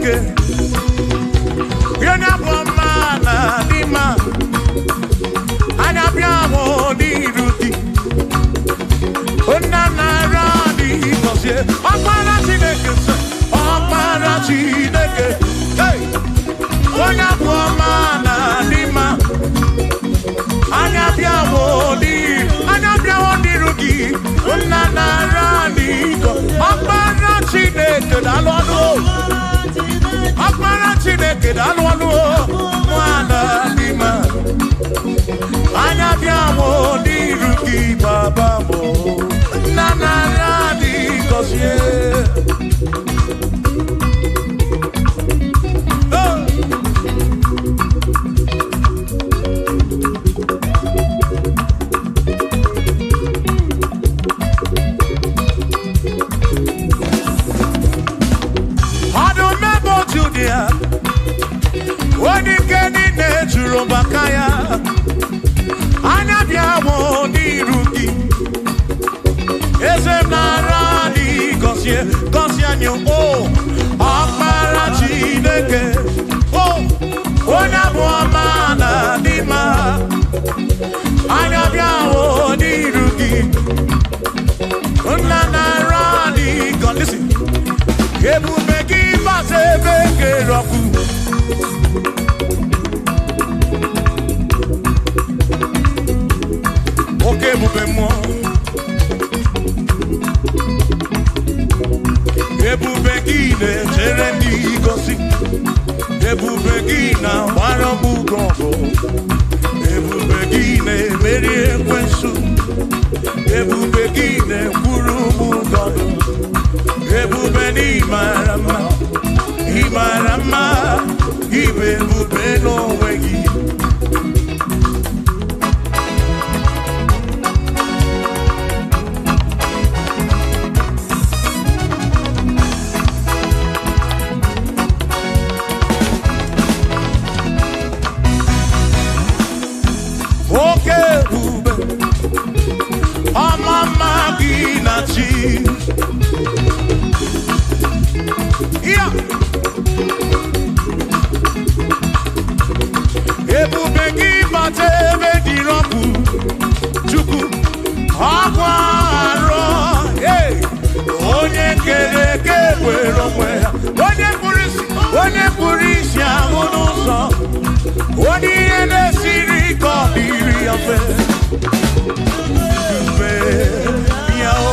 Chineke, onye abụ ọma na dị mma, anya bịa mụ n'iru gị. Nna nara dị gọzie, Ọkpara Chineke sị, Ọkpara Chineke, hey! Onye abụ ọma na dị mma, anya bịa mụ n'iru, anya bịa mụ n'iru gị. Nna nara dị gọzie, Ọkpara Chineke daalụ ọnụ o. Ọkpara Chineke daalụ ọnụ o. Nwana dị mma, anya bịa mụ n'iru gị baba mụ. Nna nara dị gọzie. Oh! Ọdụm ebe Judia, onye ike niile juru maka ya, anya bịa mụ n'iru gị. Eze m nara dị gọzie, gọzie anyị o. Ọkpara Chineke, o, onye abụ ọma na dị mma, anya bịa mụ n'iru gị. Nna nara dị gọzie. Listen. Ebube gị bata ebe kere ọkụ. Oke ebube mmụọ. Ebube gị na-echere ndị gosi. Ebube gị na-agbara m ugo ọgụ. Ebube gị na-emeri ekwensu. Ebube gị na-ekwuru m ụgọ. Ebube na ịmara mma, ịmara mma, ịbụ ebube n'onwe gị. Oke ebube, ọma mma gị na chi. Ya! Ebube gị bata ebe dịrị ọkụ, Chukwu, ọkụ arọ, hey! Onye kere eke were onwe ya, onye kpụrụ isi, onye kpụrụ isi ahụ n'ụzọ, onye ihe na-esiri ike ọ dịrị ya mfe. Ebube ya o.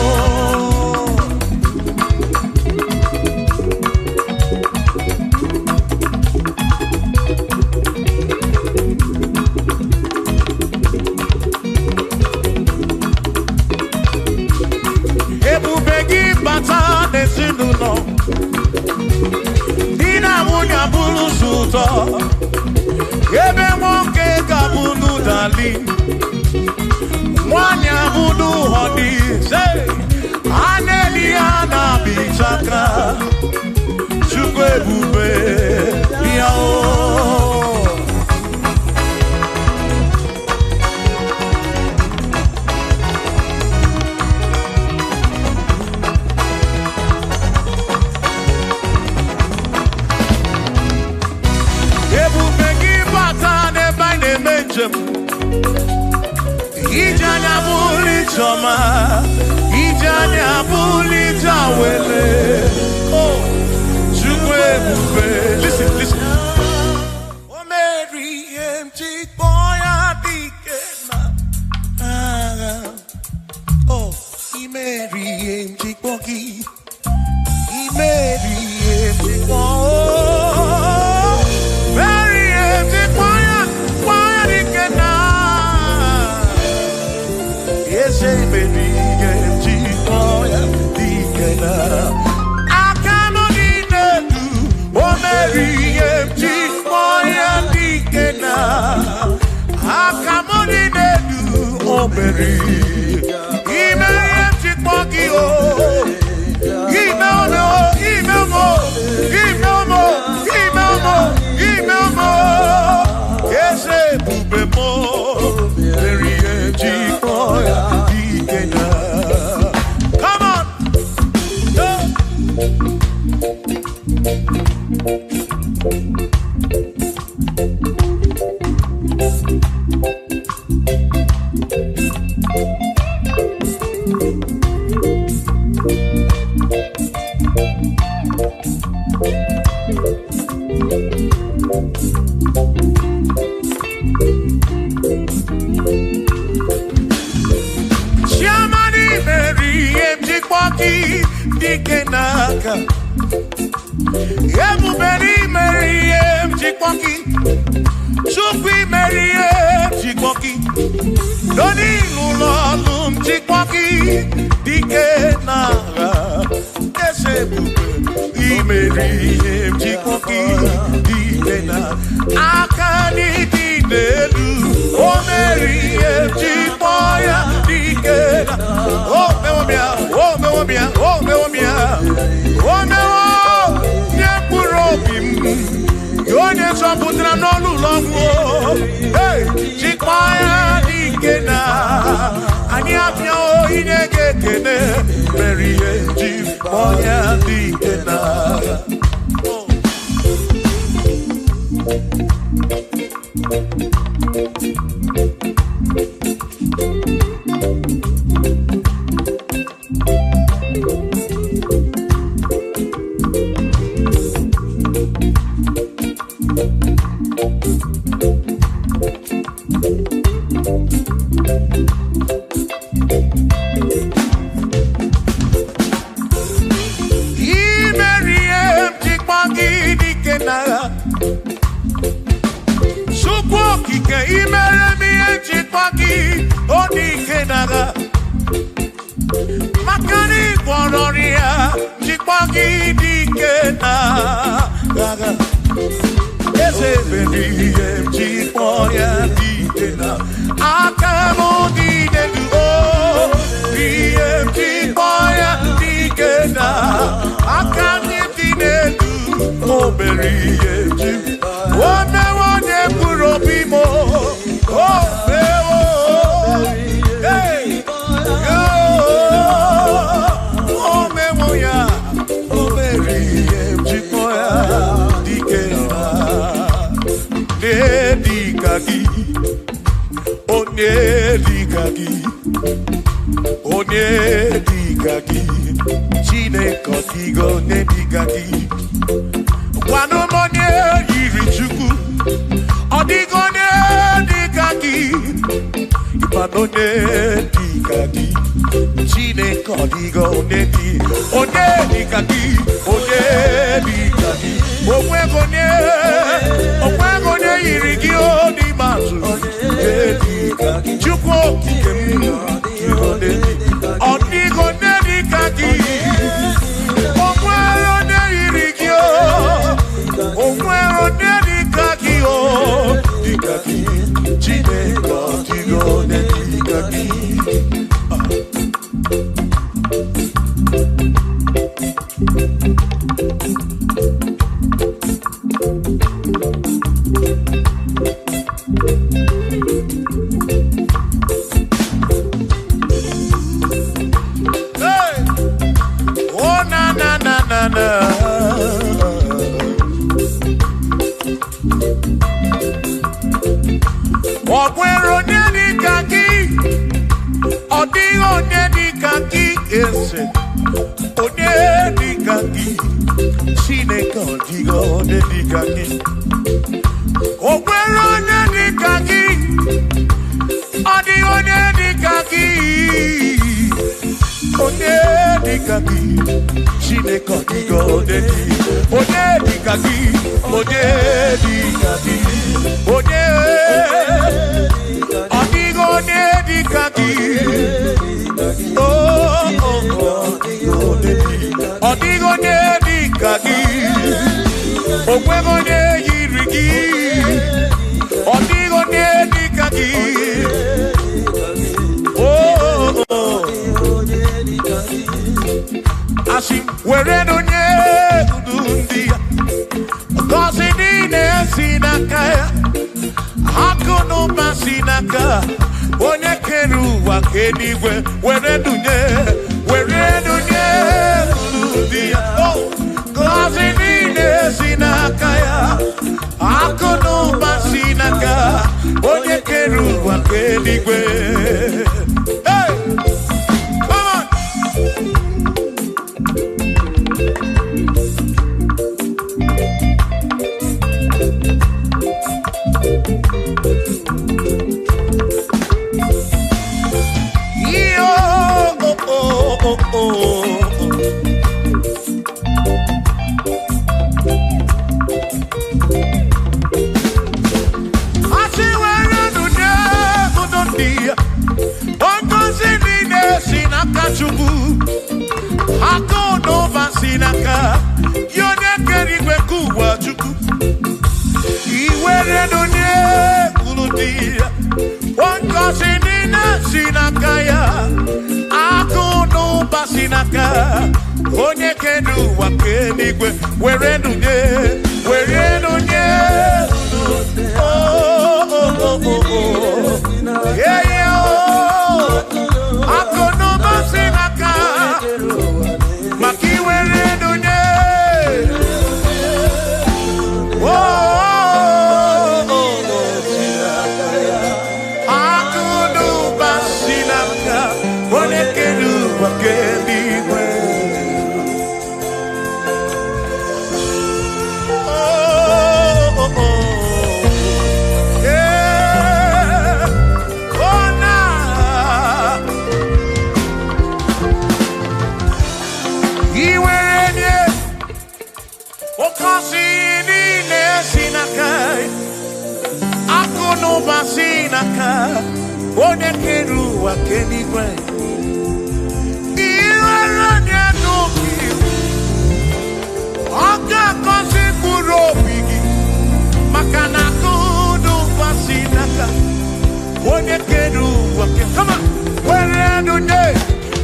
Ebube gị bata n'ezinụlọ, di na nwunye abụrụ ụzọ ụtọ, ebe nwoke ga-abụ n'ụdali, nwanyị abụ n'ụhọdị, a na-eli ya na-abịchaka, Chukwu ebube ya o. Ebube gị bata n'ebe anyị na-eme njem, ije anya bụrụ ije ọma, ije anya bụrụ ije awele. Oh, Chukwu ebube. Listen, listen. O mere ihe m ji kpọọ ya dike na agha. Oh, i mere ihe m ji kpọọ gị. I mere ihe m ji kpọọ. Mere ihe m ji kpọọ ya dike na Eze mere ihe m ji kpọọ ya dike na aka nọ niile du. O mere ihe m ji kpọọ ya dike na aka m niile du. O mere ime ihe m ji kpọọ gị o. Ime ome o, ime ome o, ime ome o, ime ome o, ime ome o. Eze ebube m o, mere ihe m ji kpọọ ya dike na. Come on! Oh. Chiamani meri emjikwoki dike n'aka. Ebuberi meri emjikwoki. Chukwu meri emjikwoki. Doni n'ụlọ mjikwoki dike n'agha. Eze ebube imeri emjikwoki dike na aka n'ịdị n'elu. O meri emjikwo ya dike na. O mewo mịa, o mewo mịa, o mewo mịa. O mewo nye mkpụrụ obi m. Onye zọpụtara n'ọnụ ụlọ ọgwụ. Hey, jikwa ya dike na. Anyị abịawo inye gị ekele. Mere ihe jikwa ya dike na. Imeri ihe njikwa gị dike n'agha. Chukwu okike imere m ihe njikwa gị ọ dike n'agha. Maka na ị gwọrọ ọrịa njikwa gị dike n'agha. Eze mere ihe njikwa ya dike na aka m dị n'elu o. Ihe njikwa ya dike na aka m dị n'elu. O mere ihe njikwa. O mewo onye mkpụrụ obi m o. O mewo. Hey! O mewo ya. O mere ihe njikwa ya dike na. Onye dịka gị, onye dịka gị, onye dịka gị, Chineke ọ dịghị onye dịka gị. Gwanụ m onye yiri Chukwu, ọ dịghị onye dịka gị. Ịmanụ onye dịka gị, Chineke ọ dịghị onye dị, onye dịka gị, onye dịka gị. Onweghị onye, onweghị onye yiri gị o n'ime azụ. Onye dịka gị, Chukwu okike m, ọ dịghị onye dịka gị. O nwere onye yiri gị o, o nwere onye dịka gị o, dịka gị. Chineke ọ dịghị onye dịka gị. Hey! Oh na na na na na. Ọ nwere onye dịka gị, ọ dịghị onye dịka gị eze. Onye dịka gị, Chineke ọ dịghị onye dịka gị. O nwere onye dịka gị, ọ dịghị onye dịka gị. Onye dịka gị, Chineke ọ dịghị onye dị. Onye dịka gị, onye dịka gị, onye ọ dịghị onye dịka gị. Oh, oh, oh, ọ dịghị onye dịka gị. O nweghị onye yiri gị. Ọ dịghị onye dịka gị. Oh, oh, oh. Asị m, were onye ndu ndị ya. Ngọzi niile si n'aka ya. Akụ na ụba si n'aka onye kere ụwa ka eluigwe were dunye, were dunye ndị ya. Oh, ngọzi si n'aka ya, akụ na ụba si n'aka onye kere ụwa ka eluigwe. Hey! Come on! Yo, oh, oh, oh, oh. Asị were nụ nye ụdọ ndị ya. Ngọzi niile si n'aka Chukwu, akụ na ụba si n'aka ya onye kere igwe nke ụwa Chukwu. Iwere nụ nye unu dị ya. Ngọzi niile si n'aka ya, akụ na ụba si n'aka onye kere ụwa nke eluigwe. Were nụ nye, were nụ nye Oh, oh, oh, oh, oh. Yeah, yeah, oh. Akụ na ụba si n'aka maka iwere nụ nye. Oh, oh, oh, oh. Akụ na ụba si n'aka onye kere ụwa nke eluigwe. Oh, oh, oh. Yeah. Oh, nah. Iwere nye oke osimiri niile si n'aka ya, akụ na ụba si n'aka onye kere ụwa nke eluigwe. Iwere nye n'obi, ọ ga-agọzi mkpụrụ obi gị maka na akụ na ụba si n'aka onye kere ụwa nke. Come on! Were nụ nye,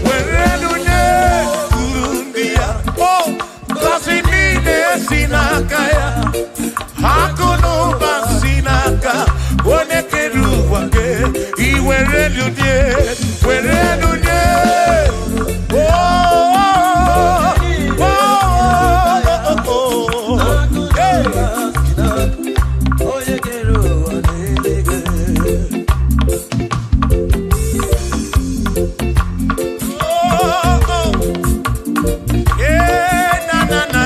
were nụ nye uru ndị ya. Oh, ngọzi niile si n'aka ya, akụ na ụba si n'aka onye kere ụwa nke. Iwere nụ nye, were nụ nye. Oh, oh, oh, oh, oh. Hey! Onye kere ụwa n'eluigwe. Oh, oh. Yeah, na, na, na.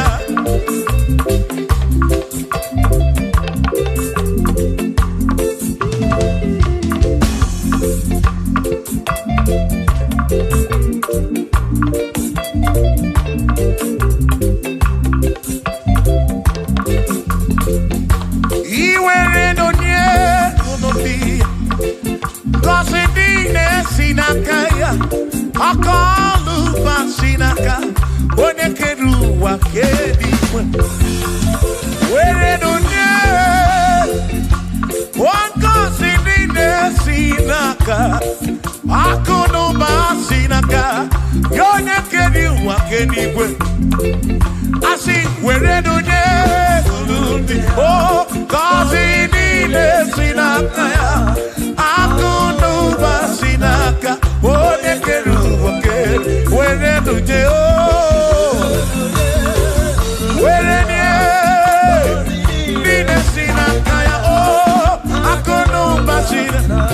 Iwere n'onye unu dị, ngọzi niile si n'aka ya, aka ọlụ ụba si n'aka onye kere ụwa ka eluigwe. Were n'onye ngọzi niile si n'aka, akụ na ụba si n'aka ya onye kere ụwa ka eluigwe. Asị were n'onye unu dị, o ngọzi niile si n'aka ya, akụ na ụba si n'aka onye kere ụwa ke were n'onye o were nye niile si n'aka ya, o akụ na ụba si n'aka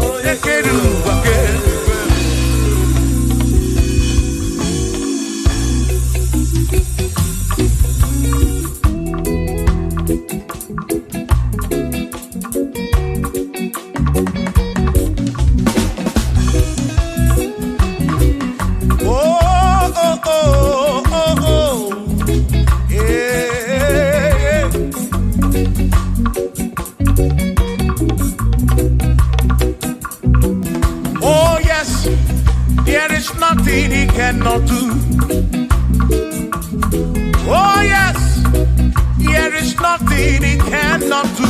onye kere ụwa ke. Oh, oh, oh, oh, oh. Yeah, yeah. Oh, yes, there is nothing he cannot do. Oh, yes, there is nothing he cannot do.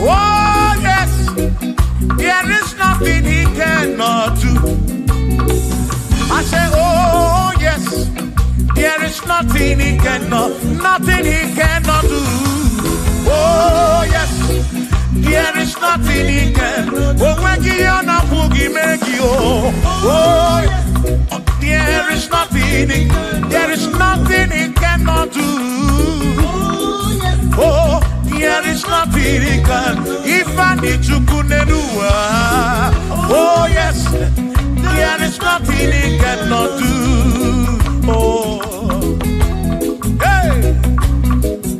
Oh, yes, there is nothing he cannot do. I say, oh, yes, there is nothing he cannot, nothing he cannot do. Oh, yes, there is nothing he can. Oh, when he on a boogie, make you. Oh, there is nothing, there is nothing he cannot. cannot do. Oh, there is nothing he can. If I need to kunenua. Oh yes, there is nothing he cannot do. Oh, hey.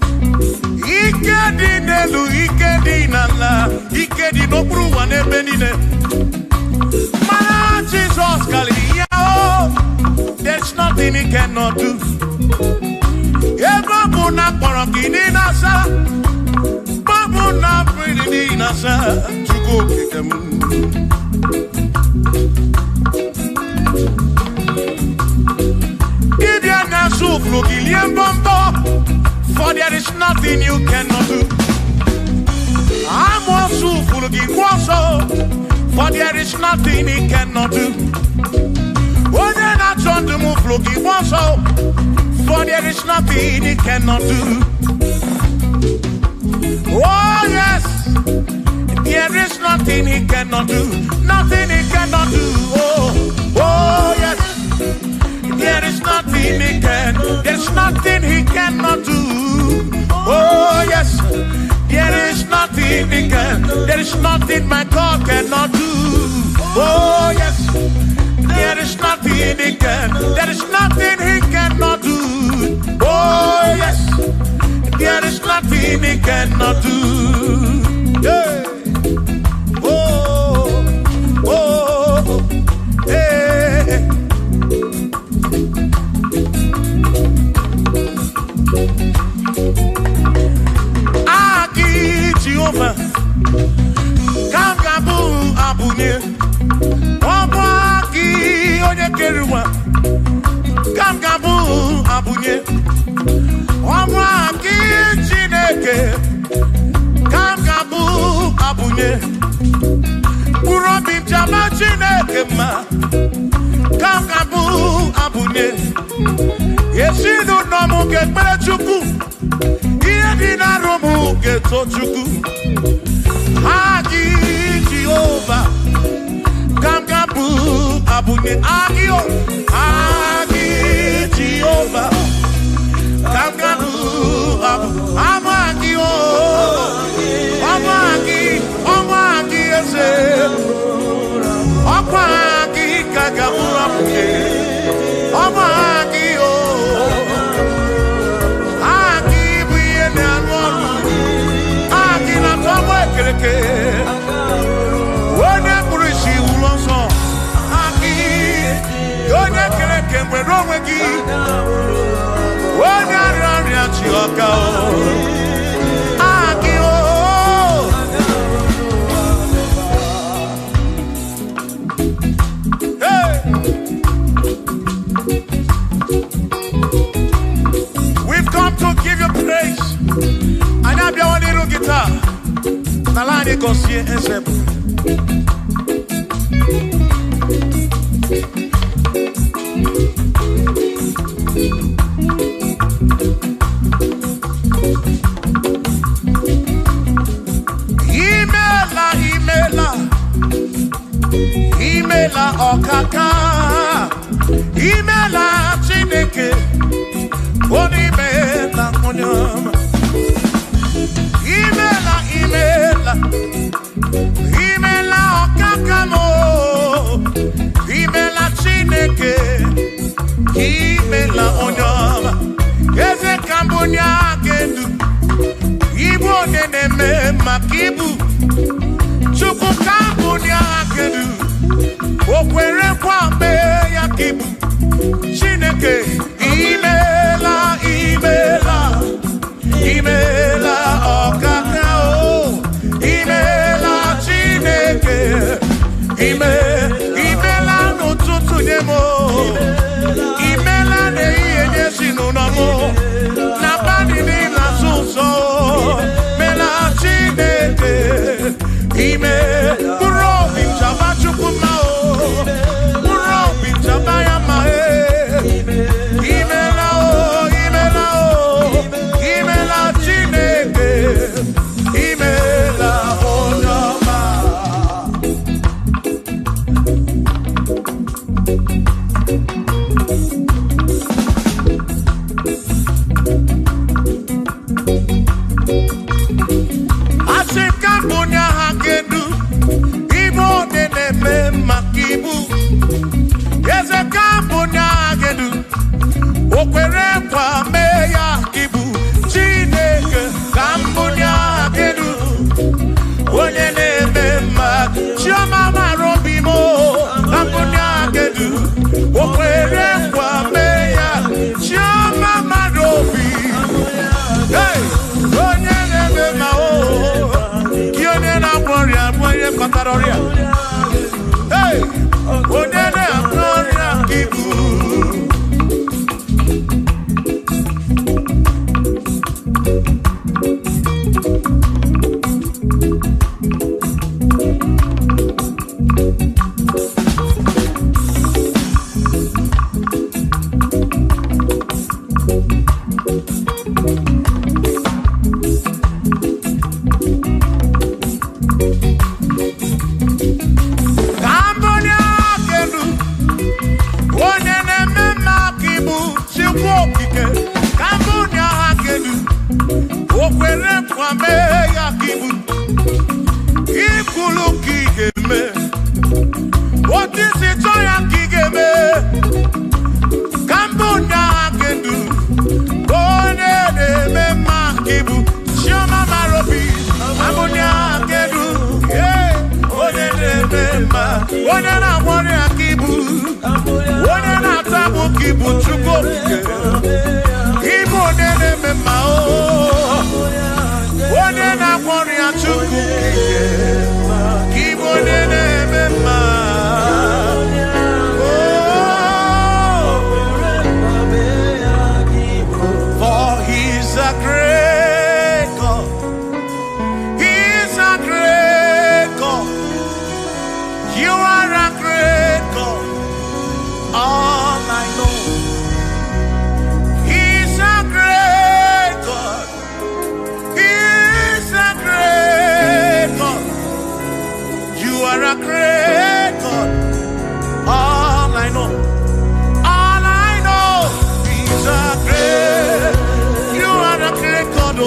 Ike dị n'elu, ike dị n'ala, ike dị n'okpuru ụwa n'ebe niile. Mana Jizọs karịrị ya o, there's nothing he cannot do. Ebe ọ bụ na mkpọrọ gị niile asa, ọ bụ na mmiri niile asa, Chukwu okike m. Dibịa na-asụ ụfụrụ gị lie mbọmbọ, for there is nothing you cannot do. Amoosu furu gị kwụ ọsọ, for there is nothing he cannot do. Onye na-achọ ndụ m furu gị kwụ ọsọ, for there is nothing he cannot do. Oh yes, there is nothing he cannot do. Nothing he cannot do. Oh, oh yes, there is nothing he can. There's nothing he cannot do. Oh yes, there is nothing he can. There is nothing my God cannot do. Oh yes, there is nothing he can. There is nothing he cannot do. Oh yes, there is nothing he cannot do. Yeah. Oh, oh, hey. Aki Jehova, ka m ga-abụ abụnye. Ọ bụ aki onye kere ụwa, ka m ga-abụ abụnye. Ọ bụ aki Chineke, ka m ga-abụ abụnye. Mkpụrụ obi m ji ama Chineke mma, ka m ga-abụ abụnye. Ezinụlọ m ga-ekpere Chukwu, ihe dị n'arụ m ga-eto Chukwu. Aki Jehova, ka m ga-abụ abụnye. Aki o, aki Jehova, ka m ga-abụ abụ. Abụ aki o, ọbụ aki, ọbụ aki eze. Ọkwa aki ka ga-abụ abụnye. Ọbụ aki o, aki bụ ihe na-arụ ọrụ. Aki na-atọ ọgbọ ekereke. Onye kpụrụ isi wuru ọsọ. Aki, onye kere eke nwere onwe gị. Onye arịa ọrịa chi ọka o. Aki o. Hey! We've come to give you praise. Anyị abịawo n'iru gị taa. N'ala anyị gọzie eze bụ. Imela, imela, imela ọkaka. Imela Chineke, onye imela onye ọma. Imela, imela, imela ọkaka m o. Imela Chineke, imela onye ọma. Eze ka mbụ onye aka edu, ibu onye na-eme maka ibu. Chukwu ka mbụ onye aka edu, o kwere nkwa mee ya ka ibu. Chineke, imela, imela, imela ọkaka o. Imela Chineke, imela n'ụtụtụ nye m o. Imela n'ehihie nye ezinụlọ m o. N'abalị niile asụ ụzọ o. Mela Chineke, ime mkpụrụ obi m chaba Chukwu mma o. Mkpụrụ obi m chaba ya mma e. Imela o. mbunye aha kedu, ibu onye na-eme maka ibu. Eze ka mbunye aha kedu, o kwere nkwa mee ya ibu. Chineke ka mbunye aha kedu, onye na-eme mma. Chioma mara obi m o, ka mbunye aha kedu, o kwere nkwa mee ya. Chioma mara obi. Hey! Onye na-eme mma o, gị onye na-agwọ ọrịa bụ onye kpatara ọrịa. Hey! Onye na-agwọ ọrịa ka ibu. Ka mbunye aka elu, onye na-eme mma ka ibu, Chukwu okike. Ka mbunye aka elu, o kwere nkwa mee ya ka ibu. Ikwulu ka ị ga-eme, otu isi chọọ ya ka ị ga-eme. Ka mbunye aka elu, onye na-eme mma ka ibu. Chioma mara obi, ka mbunye aka elu, yeah. Onye na-eme mma, onye na-agwọ ọrịa ka ibu, onye na-ata agbụ ka ibu, Chukwu okike. Ịbụ onye na-eme mma o, onye na-agwọ ọrịa, Chukwu okike. Ka ịbụ onye na-eme mma. Oh, for he's a great God. He's a great God. You are a great God. All I know. He's a great God. He's a great God. You are a great God. All I know. All I know. He's a great. You are a great God. Oh.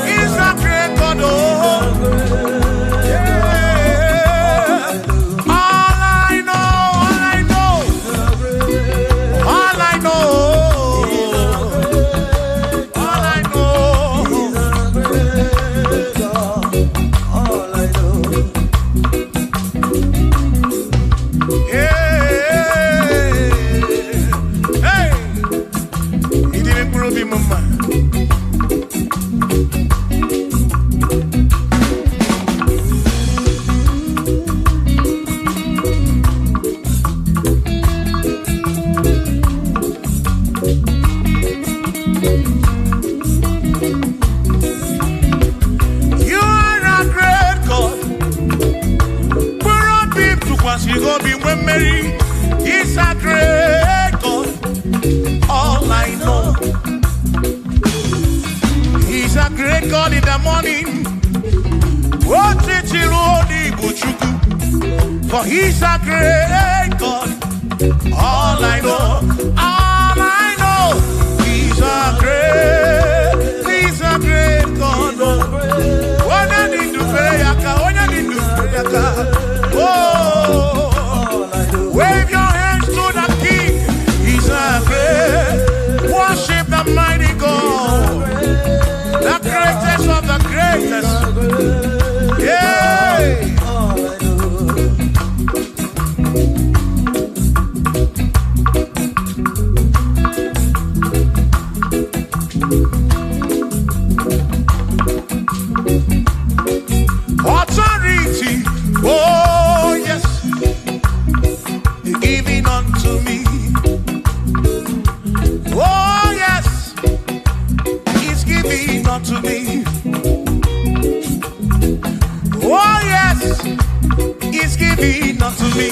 He's a great God. Oh. Yeah. All I know. All I know. All I know. All I know. All I know. Yeah. Hey. Ịdịrị mkpụrụ obi m mma. You are a great God. Mkpụrụ obi m tụkwasịrị gị obi nwee mmeri. He's a great God. All I know. He's a great God in the morning. Otiti ruo n'Igbo Chukwu. For he's a great God. All I know, all I know, he's a great God. Onye dị ndụ fere ya aka, onye dị ndụ fere ya aka. Oh, wave your hands to the King. He's a great, worship the mighty God, the greatest of the greatest. Yeah. All I know. Authority, oh yes, giving unto me. Oh yes, he's giving unto me. Oh yes, he's giving unto me.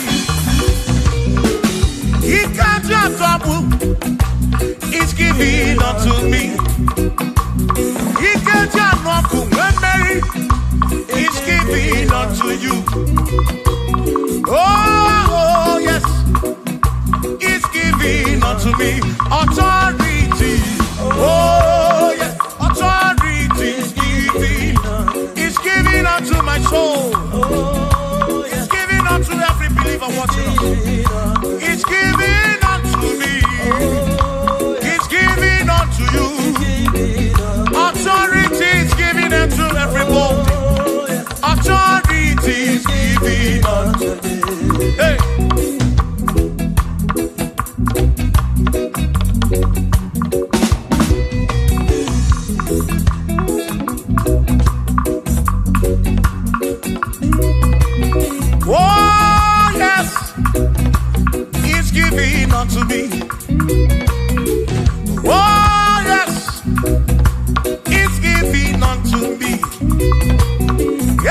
He can't trouble, he's giving unto me. He can't Mary, he's giving unto you. Oh, yes, he's giving unto me authority. Oh, yes, authority is giving. my soul. It's given unto every believer watching us. It's given unto me. It's given unto you. Authority is given unto everybody. Authority is given unto me. Hey. Oh, yes, it's given unto me. Oh, yes, it's given unto me.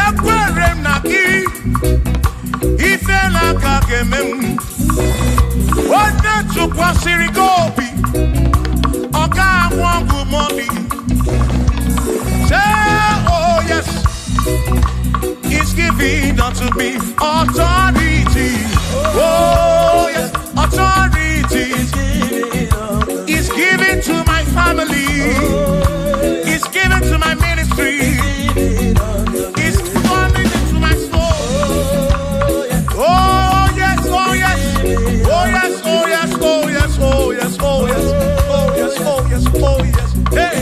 Ekwere m na gị, ife na-aka ga-eme m. Onye tụkwasịrị gị obi, ọ ga-anwụ ọgwụ mọmi. Say, oh yes, it's given unto me authority. Oh yes, authority is given to my family. It's given to my ministry. It's coming into my soul. Oh yes, oh yes, oh yes, oh yes, oh yes, oh yes, oh yes, oh yes, oh yes, oh yes. Hey.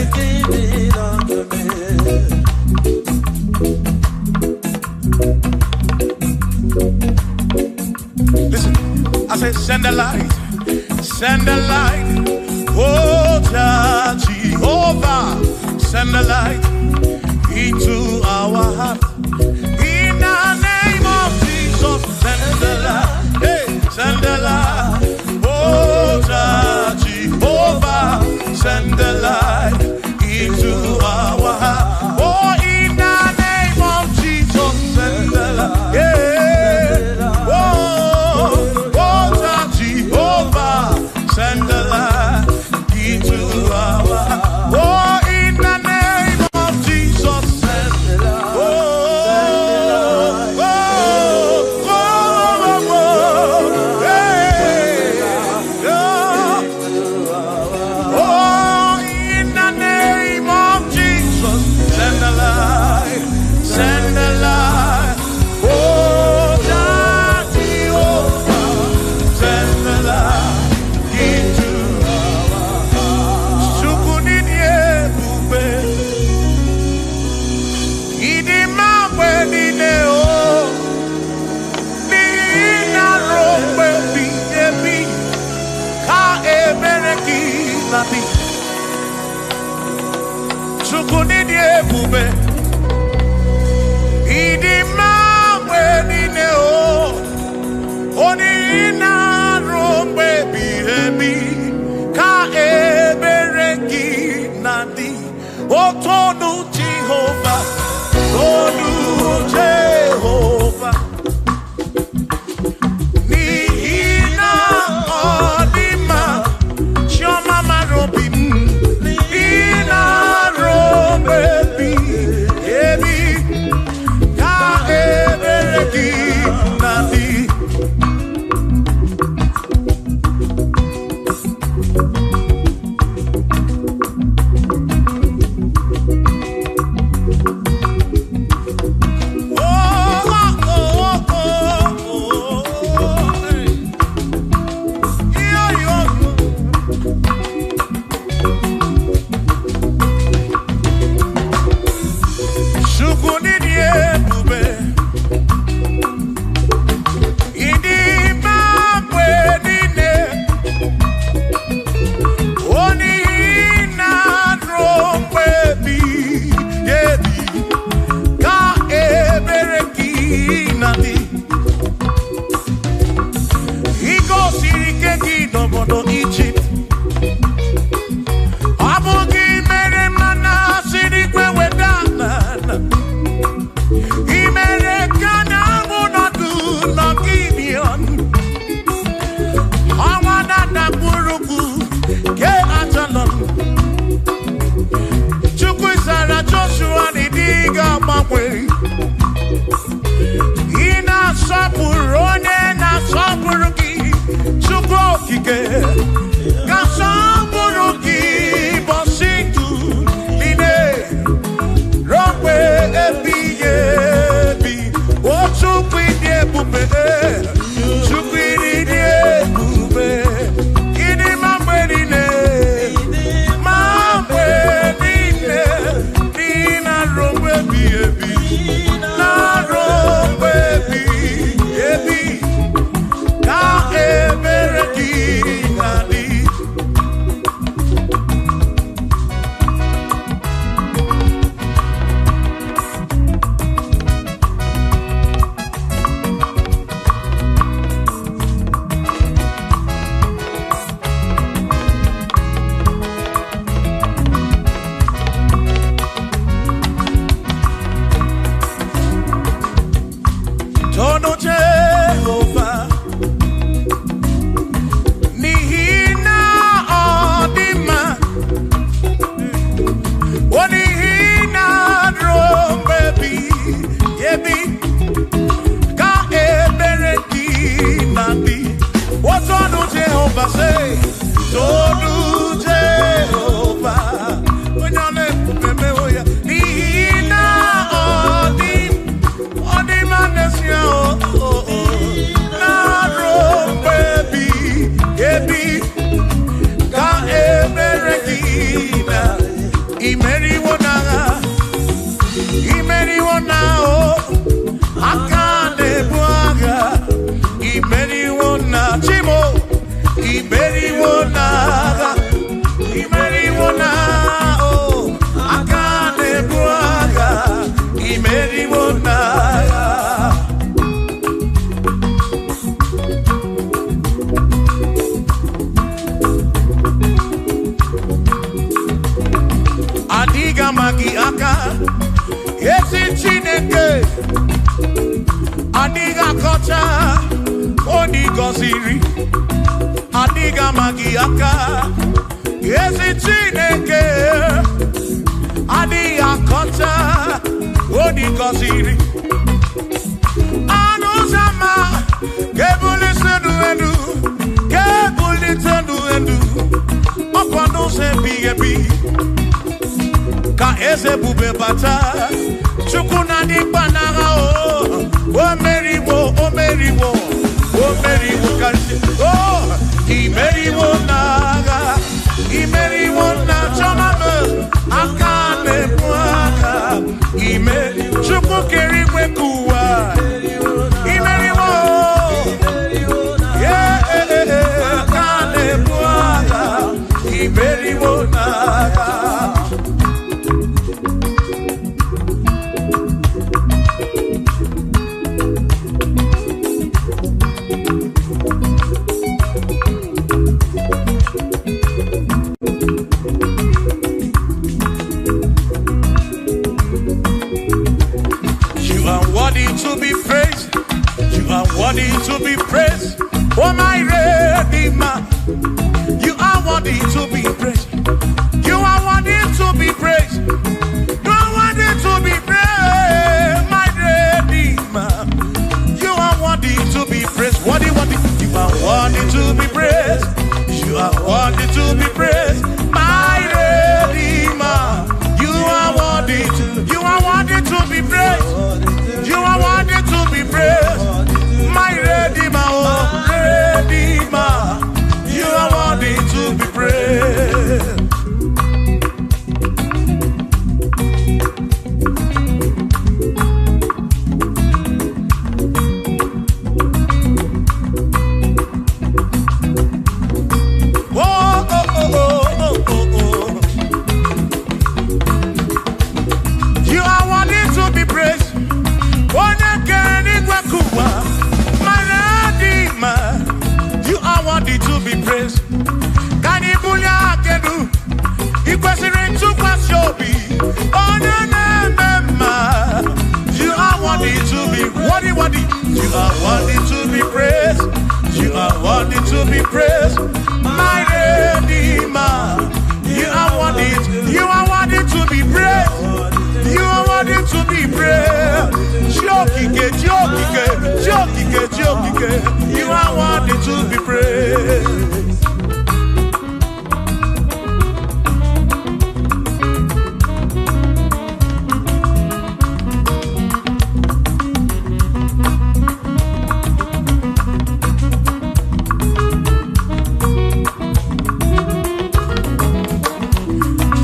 Listen, I say, send the light, send the light. Oh, Jehovah, send the light into our heart. In the name of Jesus, send the light. Hey, send the light. Oh, Jehovah, send the light into our heart. Oh, in the name of Jesus, send the light. Yeah. Oh, oh, Jehovah, send the light into our heart. Oh, in the name of Jesus, send the light. Oh, oh, oh, oh, oh, hey, oh. Oh, in the name of Jesus, send the light, send the light. Oh, Jehovah, send the light into our hearts. Chukwu n'ịdị ebube, ịdị mma mgbe niile, o. N'ihi na ruo mgbe ebighị ebi, ka ebere gị na-adị. Chukwu n'ịdị ebube, ịdị mma mgbe niile, o. Onye na-arụ mgbe ebighị ebi, ka ebere gị na-adị. Otonu Jehova, tonu Jehova, n'ihi na ọ dị mma, chiọma mara obi m. N'ihi na arụ mgbe ebighị ebi, ka ebere gị na-adị. Oh, oh, oh, oh, oh, hey. Yo, yo, yo. Chukwu n'ịdị ebube, ịdị mma mgbe niile, onye na-arụ mgbe ebighị ebi, ka ebere gị na-adị. I gosiri ike gị n'obodo Ijipt, ọ bụ gị mere mmanụ si n'igwe weda n'ala. I mere ka na-amụ nọdụ n'Gibion. Ọnwa na-adakpụrụkpụ ke Ajalon. Chukwu zara Joshua na ịdị ga-agbanwe. Ị na-asọpụrụ onye na-asọpụrụ gị, Chukwu okike. Ka sọpụrụ gị bọsị ndụ niile, ruo mgbe ebighị ebi. Jehovah, say, Tonu Jehovah. Onye ọ na-ebube mewo ya. N'ihi na ọ dị, ọ dị mma n'ezie, o, o, o. Na-arụ mgbe ebighị ebi ka emere gị na imeriwo n'agha, imeriwo na o aka na-ebu agha, imeriwo na chimo, imeriwo n'agha, imeriwo na o aka na-ebu agha, imeriwo n'agha. Adịghị ama gị aka, ezi Chineke, adịghị akọcha onye gọziri, adịghị ama gị aka, ezi Chineke, adịghị akọcha onye gọziri. Anụ ụzọ ama ga-ebulite ndụ elu, ga-ebulite ndụ elu, ọkwa n'ụzọ ebighị ebi ka eze ebube bata. Chukwu na dị mkpa n'agha, o o meriwo, o meriwo, o meriwo karịsịa, o imeriwo n'agha, imeriwo na chọma m aka na-ebu aka, ime Chukwu kere igwe ka ụwa, imeriwo, yeah, aka na-ebu agha, imeriwo n'agha. You are worthy to be praised. You are worthy to be praised. Oh, my Redeemer. You are worthy to be praised. You are worthy to be praised. You are worthy to be praised, my Redeemer. You are worthy to be praised. Worthy, worthy. You are worthy to be praised. You are worthy to be praised, my Redeemer. You are worthy to. You are worthy to be praised. You are worthy to be praised, my Redeemer, oh Redeemer. You are worthy to be praised. Oh, oh, oh, oh, oh, oh, oh. You are worthy to be praised. Onye kere n'igwe ka ụwa, my Redeemer. You are worthy to be praised. Ka anyị bulie aka elu, ị kwesịrị ntụkwasị obi, onye na-eme mma. You are worthy to be worthy, worthy. You are worthy to be praised. You are worthy to be praised, my Redeemer. You are worthy. You are worthy to be praised. You are worthy to be praised. Chiokike, Chiokike, Chiokike, Chiokike. You are worthy to be praised.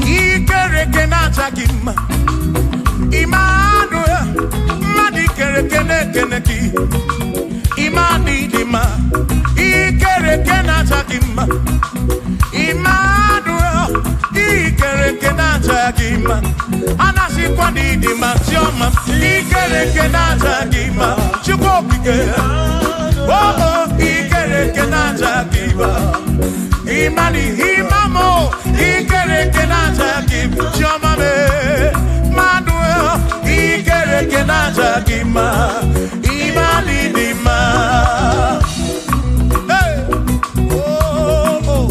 Ikereke na-acha gị mma. Emmanuel, mmadụ ikereke na-ekene gị. Imani dị mma. Ikereke na-acha gị mma. Emmanuel, ikereke na-acha gị mma. A na-asịkwa na ịdị mma, Chiọma. Ikereke na-acha gị mma. Chukwu okike. Oh, oh, ikereke na-acha gị mma. Imani, imamo, ikereke na-acha gị mma. Chiọma me, Emmanuel, ikereke na-acha gị mma. Imani dị mma. Hey! Oh, oh.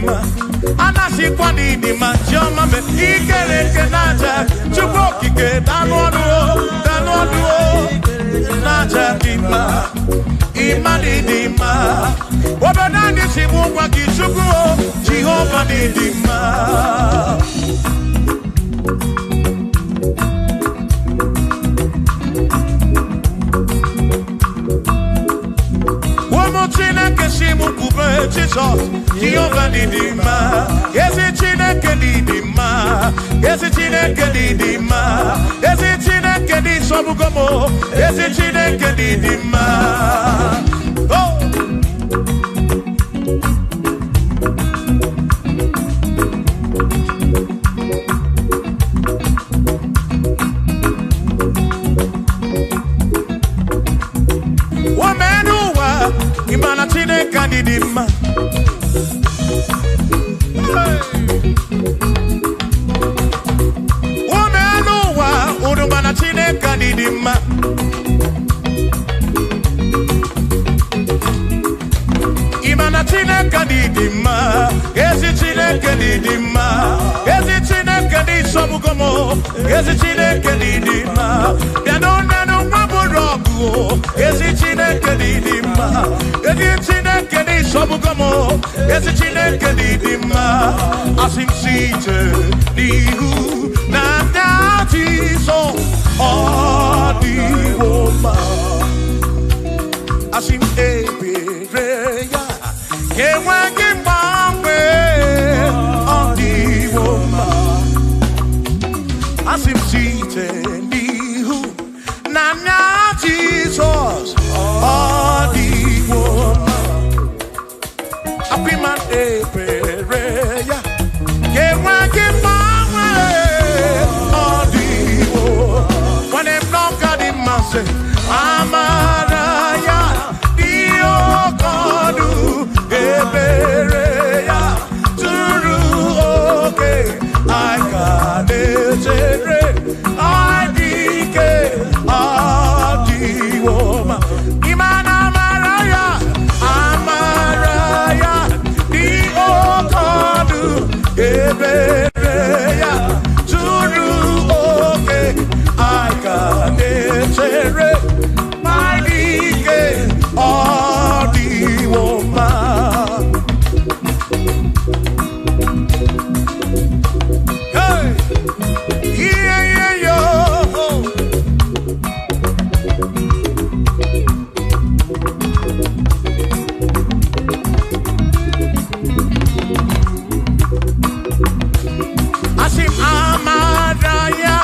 mma anasikwa n'ịdị mma chiọma me ikere eke n'aja Chukwu okike danụ ọnụ o danụ ọnụ o n'aja gị mma ịma n'ịdị mma obodo anyị si bụ ngwa gị Chukwu o Jehova n'ịdị mma. Ụmụ Chineke si m kwube Jizọs Jehova n'ịdị mma ezi Chineke n'ịdị mma ezi Chineke n'ịdị mma ezi Chineke n'ịsọgbugo m ezi Chineke n'ịdị mma. Oh! Woman ụwa ịma na Chineke anyị dị mma. Woman ụwa unu ma na Chineke anyị dị mma. Ịma na Chineke anyị dị mma ezi Chineke anyị dị mma ezi Chineke dị sọgbugo m ezi Chineke dị dị mma bịa n'ụnanụ nwa bụrụ ọgụ o ezi Chineke dị dị mma ezi Chineke dị sọgbugo m ezi Chineke dị dị mma asị m si ije n'ihu na ndị Jizọs ọ dịwo mma asị m ebere ya enweghị mgbanwe ọ dịwo mma asị m site n'ihu na nna Jizọs ọ dịwo mma apịma ebere ya enweghị mgbanwe ọ dịwo nwanne m n'ọka dị mma sị amara ya dị oke ọnụ ebere ya zuru oke anyị ka na-echere anyị dị ike ọ dịwo mma ịma na amara ya dị oke ọnụ ebere ya zuru oke anyị ka na-echere anyị dị ike ọ dịwo mma. Hey! Yeah, yeah, yo. Asị m amara ya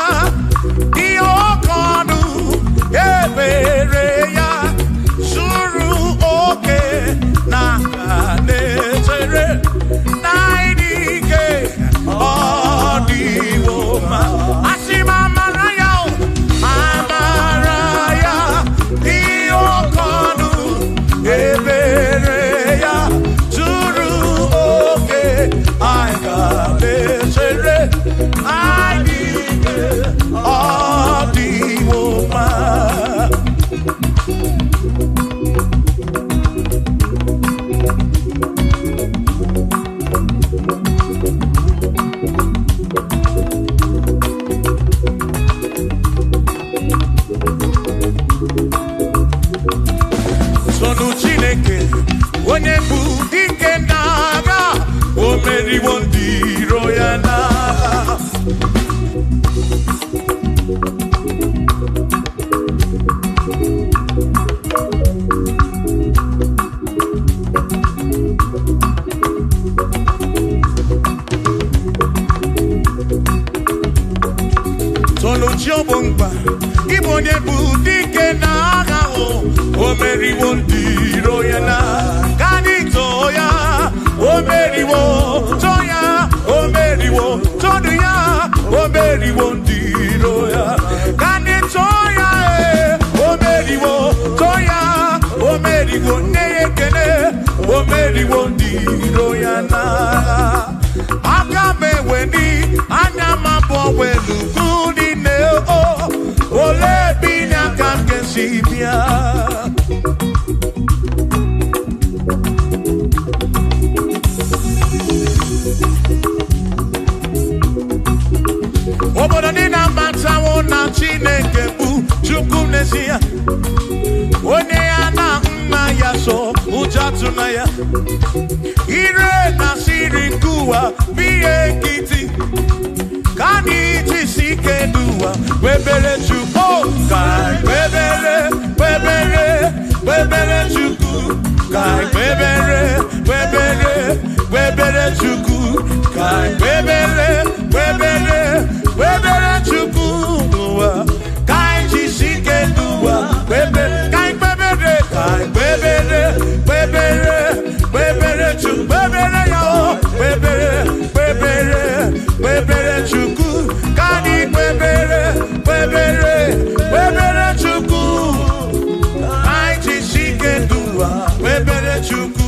dị oke ọnụ ebere ya zuru oke na na-echere na ịdị ike ọ dịwo mma. Asị m amara ya o, amara ya dị oke ọnụ ebere ya zuru oke anyị ga na-echere anyị dị ike ọ dịwo mma. Sonu Chineke onye bụ dike n'agha o meriwo ndị iro ya n'agha. Sonu chi ọ bụ mkpa ịbụ onye bụ dike n'agha o o meriwo ndị iro ya na ka anyị too ya o meriwo too ya o meriwo tonu ya o meriwo ndị iro ya ka anyị too ya e o meriwo too ya o meriwo nne ya ekene o meriwo ndị iro ya na aka m eweni anya m abụọ welu ugwu niile o olee ebe inye aka m ga-esi bịa. Atụna ya. Ire na siri nke ụwa bụ ihe nkịtị. Ka anyị jisi ike n'ụwa kwebere Chukwu. Ka anyị kwebere, kwebere, kwebere Chukwu. Ka anyị kwebere, kwebere, kwebere Chukwu. Ka anyị kwebere, kwebere, kwebere Chukwu n'ụwa. Ka anyị jisi ike n'ụwa kwebere, ka anyị kwebere, ka anyị kwebere, kwebere, kwebere Chukwu, kwebere ya o, kwebere, kwebere, kwebere Chukwu. Ka anyị kwebere, kwebere, kwebere Chukwu. Ka anyị jisi ike n'ụwa kwebere Chukwu.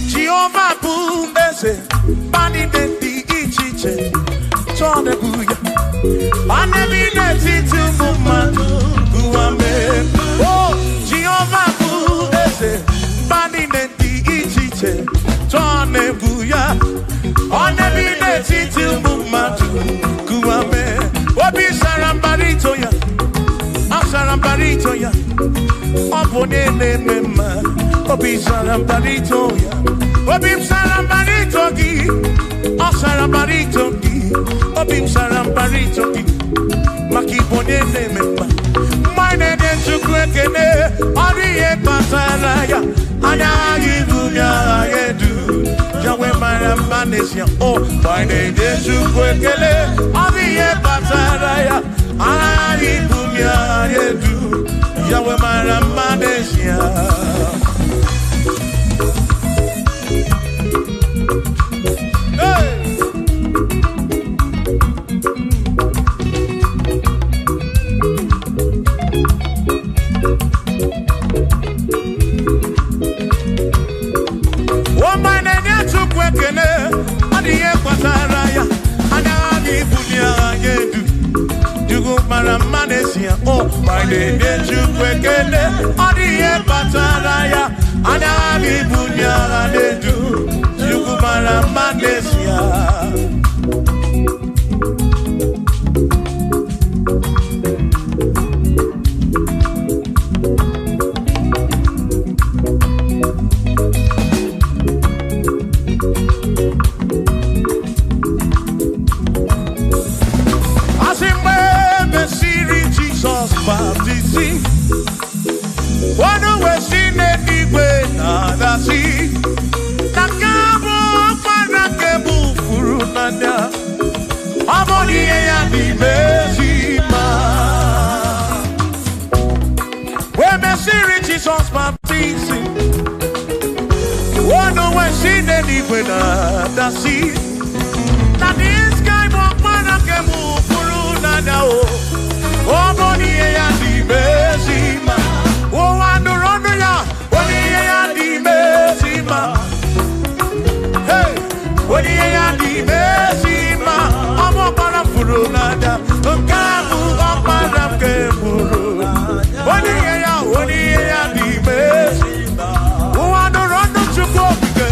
Jehova bụ eze, mba niile dị iche iche chọọ na-ebu ya. Ọ na-ebi n'etiti ụmụ mmadụ ụwa mee. O Jehova bụ eze, mba niile dị iche iche chọọ na-ebu ya. Ọ na-ebi n'etiti ụmụ mmadụ ụwa mee. Obi sara mbara ito ya, ọ sara mbara ito ya. Ọ bụ onye na-eme mma, obi sara mbara ito ya. Obi m sara mbara ito gị, ọ sara mbara ito gị. Obi m sara mbara ito gị, maka ịbụ onye na-eme mma. Mgbe anyị na-enye Chukwu ekele, ọ dị ihe kpatara ya. Anya anyị bụ ya edu, ya wee mara mma n'ezie. O, mgbe anyị na-enye Chukwu ekele, ọ dị ihe kpatara ya. Anya anyị bụ ya edu, ya wee mara mma n'ezie. Hey! Ọma na-enye Chukwu ekele, ọ dị ihe kpatara ya. Anya anyị ibuli anyị edu, Chukwu mara mma n'ezie. O ma na-enye Chukwu ekele, ọ dị ihe kpatara ya. Anya anyị ibuli anyị edu, Chukwu mara mma n'ezie. Asị mgbe e mesịrị Jizọs baptizim, ọnụ wee si n'eluigwe na-adasị, na nke a bụ ọkpara nke bụ furu n'anya, ọ bụ na ihe ya n'ime ezi mma. Wee mesịrị Jizọs baptizim, ọnụ wee si n'eluigwe na-adasị, na this guy bụ ọkpara nke bụ furu n'anya o. Ọ bụ na ihe ya n'ime ezi mma. Ụwa nụrụ ọnụ ya, onye ihe ya n'ime ezi mma. Hey! Onye ihe ya n'ime ezi mma. Ọ bụ ọkpara m furu n'anya. Nke a bụ ọkpara m nke furu. Onye ihe ya, onye ihe ya n'ime ezi mma. Ụwa nụrụ ọnụ Chukwu okike.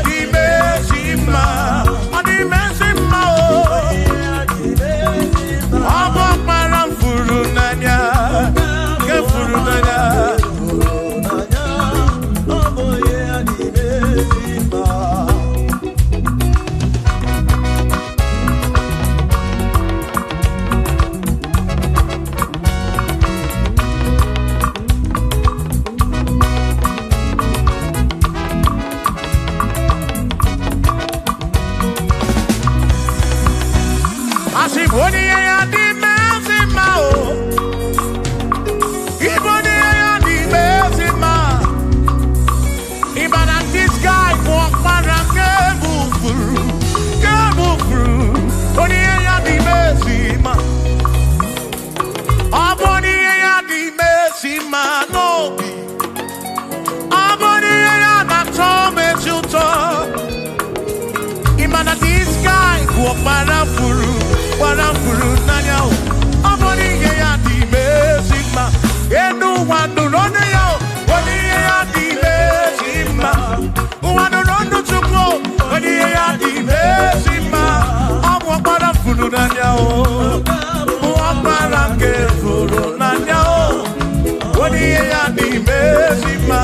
N'ime ezi mma. Ọ n'ime ezi mma o. Ọ bụ ọkpara m furu n'anya. Nke furu n'anya. Asị m onye ihe ya dị ezi mma o. Ịbụ onye ihe ya dị ezi mma. Ịma na this guy bụ ọkpara nke bụ furu, nke bụ furu. Onye ihe ya dị ezi mma. Ọ bụ onye ihe ya dị ezi mma n'obi. Ọ bụ onye ihe ya na-atọ m ezi ụtọ. Ịma na this guy bụ ọkpara furu, gbara furu n'anya o. Ọ bụ n'ihe ya dị ime ezi mma. Enu ụwa Nụrụ ọnụ ya, onye ihe ya dị ezi mma. Ụwa nụrụ ọnụ Chukwu, onye ihe ya dị ezi mma. Ọ bụ ọkpara furu n'anya o, bụ ọkpara nke furu n'anya o, onye ihe ya dị ezi mma.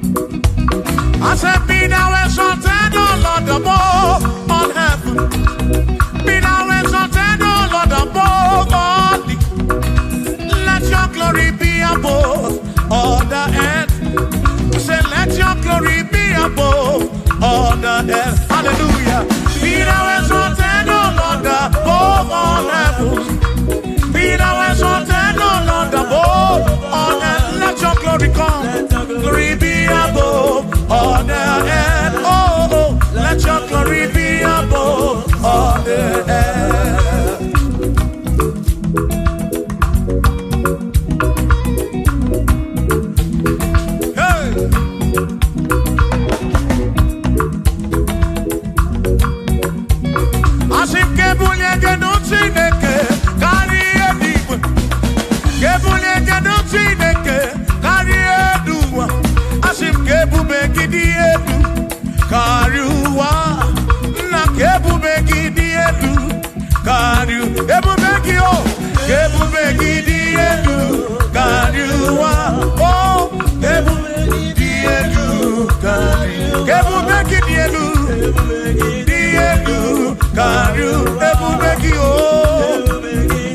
I said, be thou exalted, O Lord, above all heaven. Be thou exalted, O Lord, above all the. Let your glory be above all the earth. Say, let your glory be above all the earth. Hallelujah. Be thou exalted, O Lord, above all heavens. Be thou exalted, O Lord, above all earth. Let your glory come. Glory be above all the earth. Oh, oh, let your glory be above all the earth. Hey! Asị m ka ebulie gị nụ Chineke karịa ihe n'igwe. Ka ebulie gị nụ Chineke karịa elu ụwa. Asị m ka ebube gị dị elu karịa ụwa. Nna ka ebube gị dị elu karịa ebube gị o. Ka ebube gị dị elu karịa ụwa. O ebube gị dị elu karịa. Ka ebube gị dị elu. Dị elu karịa ebube gị o.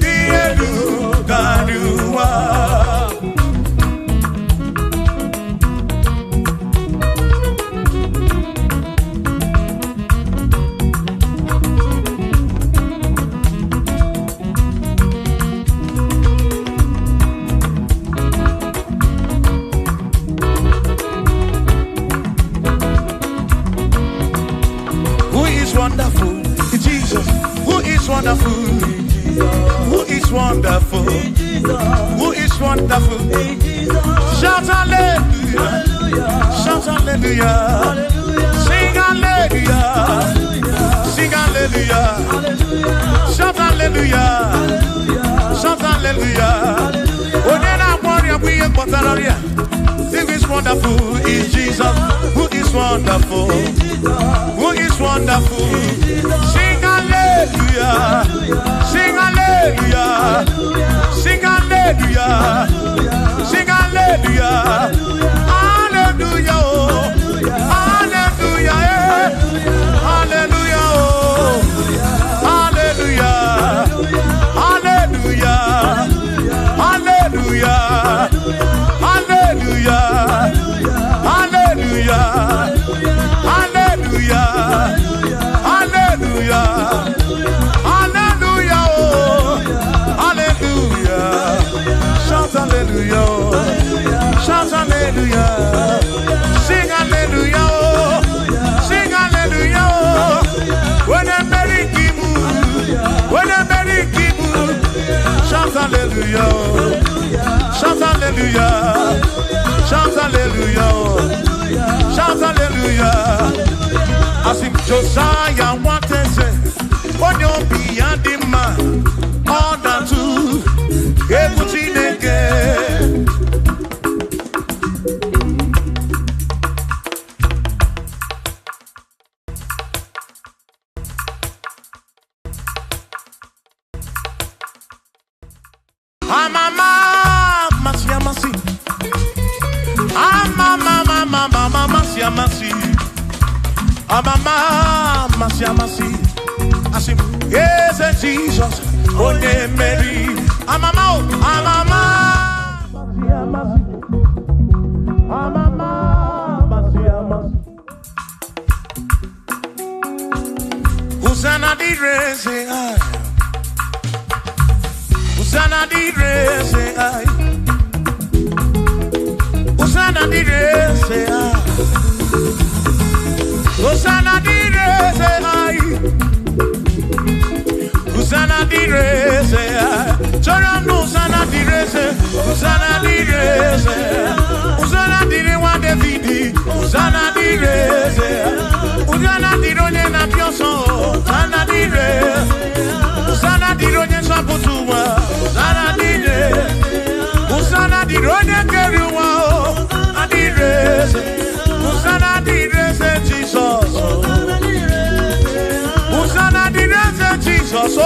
Dị elu karịa ụwa. Who is wonderful? Jesus. Who is wonderful? Who is wonderful? Who is wonderful? Shout hallelujah. Shout hallelujah. Sing hallelujah. Sing hallelujah. Shout hallelujah. Shout hallelujah. Onye na-agwọ ọrịa bụ ihe kpọtara ọrịa. Who is wonderful is Jesus. Who is wonderful? Who is wonderful? Sing hallelujah. Sing hallelujah. Sing hallelujah. Sing hallelujah. Hallelujah. Oh. Hallelujah. Eh. Hallelujah. Oh. Hallelujah. Hallelujah. Hallelujah. Hallelujah. Hallelujah. Hallelujah. Hallelujah. Hallelujah. Oh. Hallelujah. Shout hallelujah. Shout hallelujah. Sing hallelujah. Oh. Sing hallelujah. Oh. When I'm very kibu. When I'm very kibu. Shout hallelujah. Shout hallelujah. Shout hallelujah. Shout hallelujah. Asị m Josiah nwateze, onye obi ya dị mma, ọ na-atụ egwu Chineke. Amama amasị amasị. Amama amama amasị amasị. Amama amasị amasị. Asị m eze Jizọs onye mmeri. Amama o amama amasị amasị. Amama amasị amasị. Hosanna dịrị eze anyị. Hosanna dịrị eze anyị. Hosanna dịrị eze anyị. Hosanna dịrị eze anyị. Hosanna dịrị eze anyị. Chọrọ m Hosanna dịrị eze, Hosanna dịrị eze, Hosanna dịrị nwa David, Hosanna dịrị eze, Hosanna dịrị onye na-abịa ọsọ, Hosanna dịrị, Hosanna dịrị onye nzọpụta ụwa, Hosanna dịrị, Hosanna dịrị onye kere ụwa, Hosanna dịrị eze, Hosanna dịrị eze Jizọs, Hosanna dịrị eze Jizọs,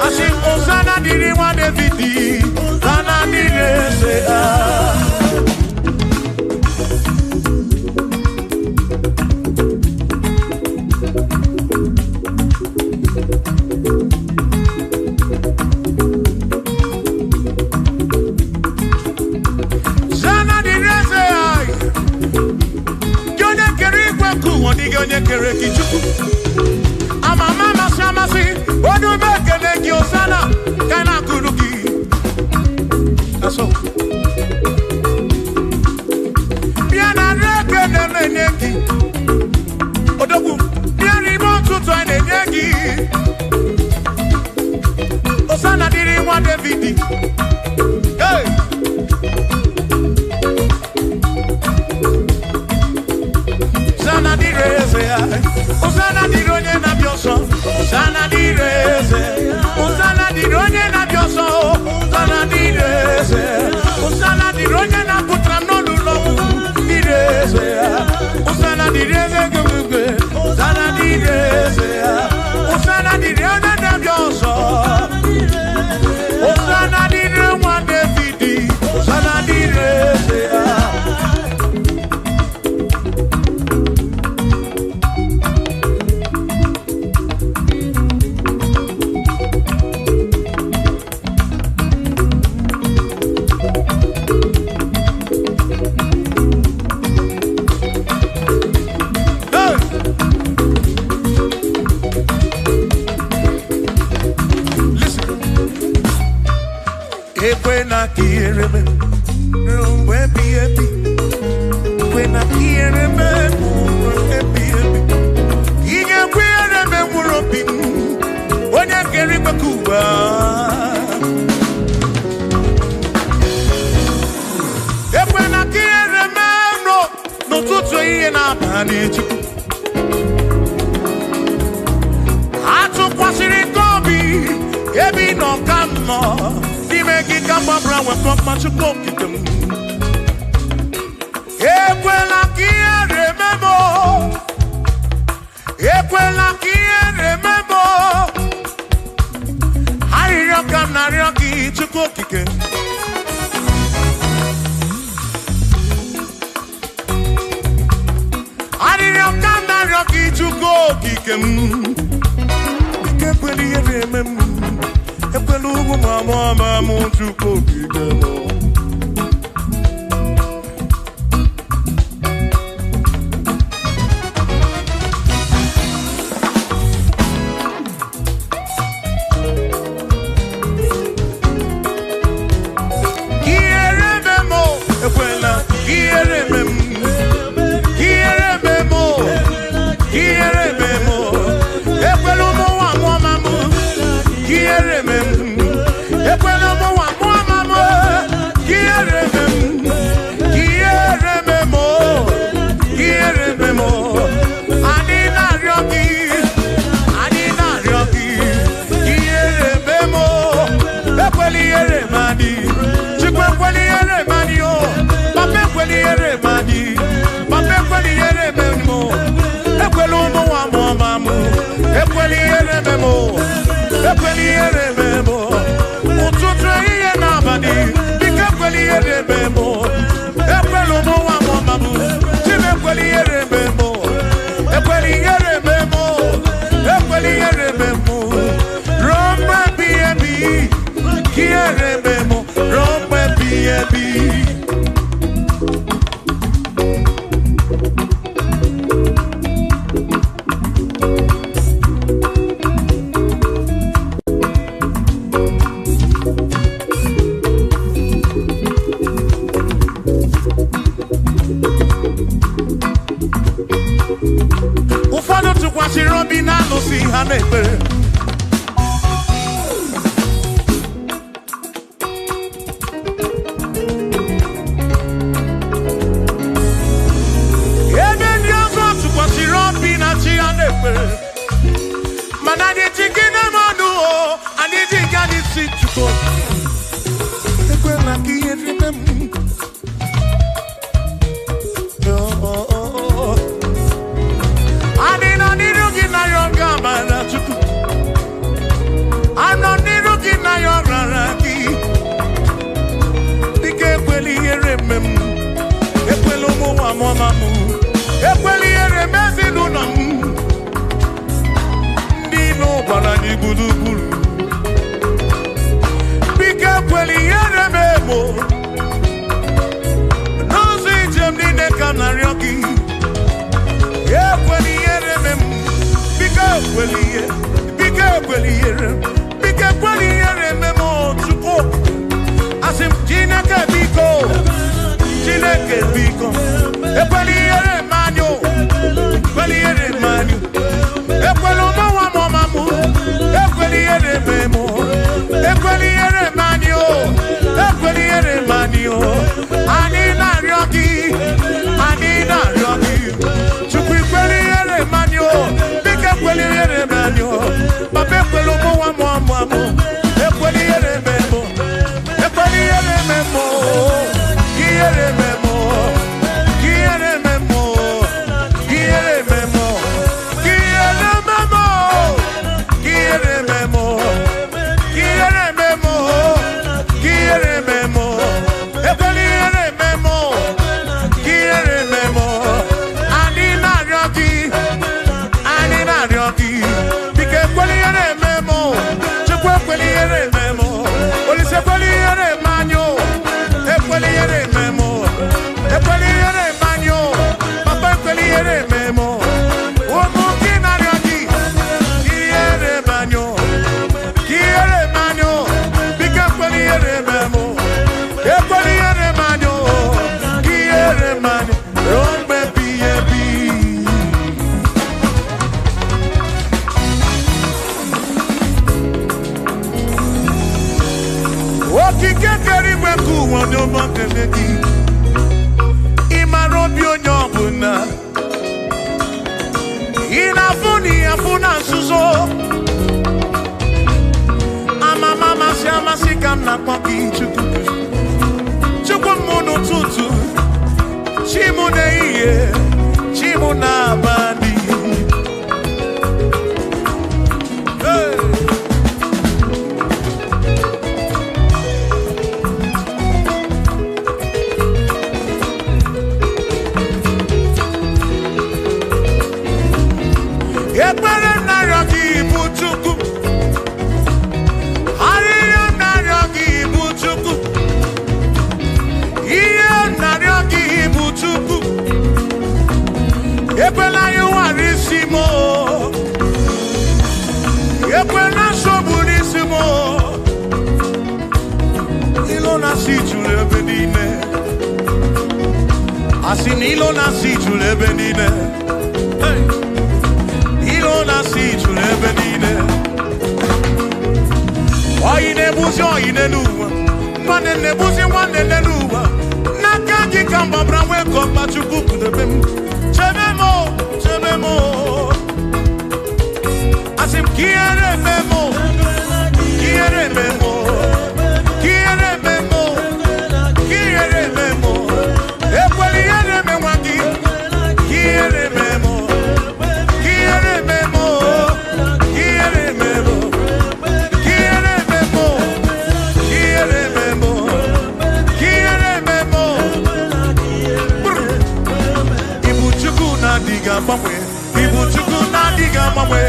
asị Hosanna dịrị nwa David, Hosanna dịrị eze. Hosanna dịrị eze anyị. Gị onye kere igwe nke ụwa, ọ dịghị onye kere gị Chukwu. Ama ama amasị amasị, onye ume ekele gị Hosanna, ka a na-akụrụ gị. That's all. Bịa na nri ekele na-enye gị. Odogwu, bịa n'ime ụtụtụ a na-enye gị. Hosanna dịrị nwa David. Hey! Hosanna dịrị eze ya. Hosanna dịrị onye na-abịa ọsọ. Hosanna dịrị eze. Hosanna dịrị onye na-abịa ọsọ. Hosanna dịrị eze. Hosanna dịrị onye na-apụtara m n'ụlọ ọgwụ. Dịrị eze ya. Hosanna dịrị eze gị. Hosanna dịrị eze ya. Hosanna dịrị onye na-abịa ọsọ. Hosanna dịrị nwa David. Hosanna dịrị eze ya. Hey! Listen. Ekwena ka ihere mee ruo mgbe ebighị ebi. Ekwena ka ihere mee ruo ebighị ebi. Ị ga-ekwe ihere mee mkpụrụ obi m, onye kere igwe ka ụwa. Ekwena ka ihere mee m n'ụtụtụ, ehihie na abalị, Chukwu. Atụkwasịrị gị obi, ebe ị nọ ka m nọ, n'ime gị ka m gbabara nwekọ mma, Chukwu okike m. Ekwela ka ihere mee m o. Ekwela ka ihere mee m o. Arịrịọ ka m na-arịọ gị, Chukwu okike. Arịrịọ ka m na-arịọ gị, Chukwu okike m. Ike ekwela ihere eme m. Ekwela ugwu ma mụọ ma mụ, Chukwu okike m. Ihere eme m o, ekwela ihere eme m. Ihere eme m o, ihere eme m o. Ekwela ụmụ nwa mụọ ma mụ. Ihere eme m. Ekwela ụmụ nwa mụọ ma mụ. Ihere eme m. Ihere eme m o. Ihere eme m o. Anyị na-arịọ gị. Anyị na-arịọ gị. Ihere eme m o. Ekwela ihere eme anyị. Chukwu ekwela ihere eme anyị o. Papa ekwela ihere eme anyị. Papa ekwela ihere eme m o. Ekwela ụmụ nwa mụọ ma mụ. Ekwela ihere eme m o. Ekwela ihere eme m o. Ụtụtụ, ehihie na abalị, biko ekwela ihere eme m o. Ekwela ụmụ nwa mụọ ma mụ. Chim ekwela ihere eme m o. Ekwela ihere eme m o. Ekwela ihere eme m o. Ruo mgbe ebighị ebi, ka ihere eme m o. Ruo mgbe ebighị ebi. Ụfọdụ tụkwasịrị obi na alụsị ha na-ekpere. Biko ekwela ka ihe rite m. Oh, oh, oh. Adị nọ n'iru gị na ya ọ ga-amara Chukwu. Anọ n'iru gị na ya ọ rara gị. Biko ekwela ihere eme m. Ekwela ụmụ nwa m ọma m. Ekwela ihere eme ezinụlọ m. Ndị iro gbara anyị gburugburu. Biko ekwela ihere m emo. N'ụzọ ije m niile ka m na-arịọ gị. Ekwela ihere eme m. Biko ekwela ihe. Biko ekwela ihere. Biko ekwela ihere eme m o Chukwu. Asị m Chineke biko. Chineke biko. Ekwela ihere eme anyị o. Ekwela ihere eme anyị. Ekwela ụmụ nwa m ọma m. Ekwela ihere eme m o. Ekwela ihere eme anyị o. Ekwela ihere eme anyị o. Anyị na-arịọ gị. Anyị na-arịọ gị. Chukwu ekwela ihere eme anyị o. Biko ekwela ihere eme anyị o. Papa ekwela ụmụ nwa m ọma m. Ekwela ihere eme m o. Ekwela ihere eme m o. Ihere eme m o. Ihere eme m o. Ihere eme m o. Ihere eme m o. Ihere eme m o. Ihere eme m o. Ihere eme m o. Ekwela ihere eme m o. Ihere eme m o. Anyị na-arịọ gị. Anyị na-arịọ gị. Biko ekwela ihere eme m o. Chukwu ekwela ihere eme m o. Olise ekwela ihere eme anyị o. Ekwela ihere eme m o. Ekwela ihere eme anyị o. Papa ekwela ihere eme m o. Ụmụ gị na-arịọ gị. Ihere eme anyị o. Ihere eme anyị o. Biko ekwela ihere eme m o. Ekwela ihere eme anyị o. Ihere eme anyị ruo mgbe ebighị ebi. Okike kere igwe nke ụwa onye ọma kele gị. Ị mara obi onye ọbụla. Ị na-afụ na ị afụ na nzuzo. Amama amasị amasị ka m na-akpọ gị Chukwu. Chukwu m n'ụtụtụ, chi m n'ehihie, chi m n'abalị. Hey! Ekpere narịọ gị bụ Chukwu. Arịrịọ narịọ gị bụ Chukwu. Ihe narịọ gị bụ Chukwu. Ekwela ịwara isi m o. Ekwela nsogbu n'isi m o. Ilo na-asị juru ebe niile. Asị na ilo na-asị juru ebe niile. Hey! Ilo na-asị juru ebe niile. Oyi na-egbuzi oyi n'elu ụwa. Nwanne na-egbuzi nwanne n'elu ụwa. N'aka gị ka m gbabara nwee ka ọkpa Chukwu kwudebe m. Chebe m o, chebe m o. Asị m ka ihere eme m o, ka ihere eme m o, ka ihere eme m o, ka ihere eme m o. Ekwela ihere eme nwa gị, ka ihere eme m o, ka ihere eme m o, ka ihere eme m o. Ihere eme m o, ihere eme m o, ihere eme m o. Brr. Ibu Chukwu na-adịghị agbanwe, Ibu Chukwu na-adịghị agbanwe.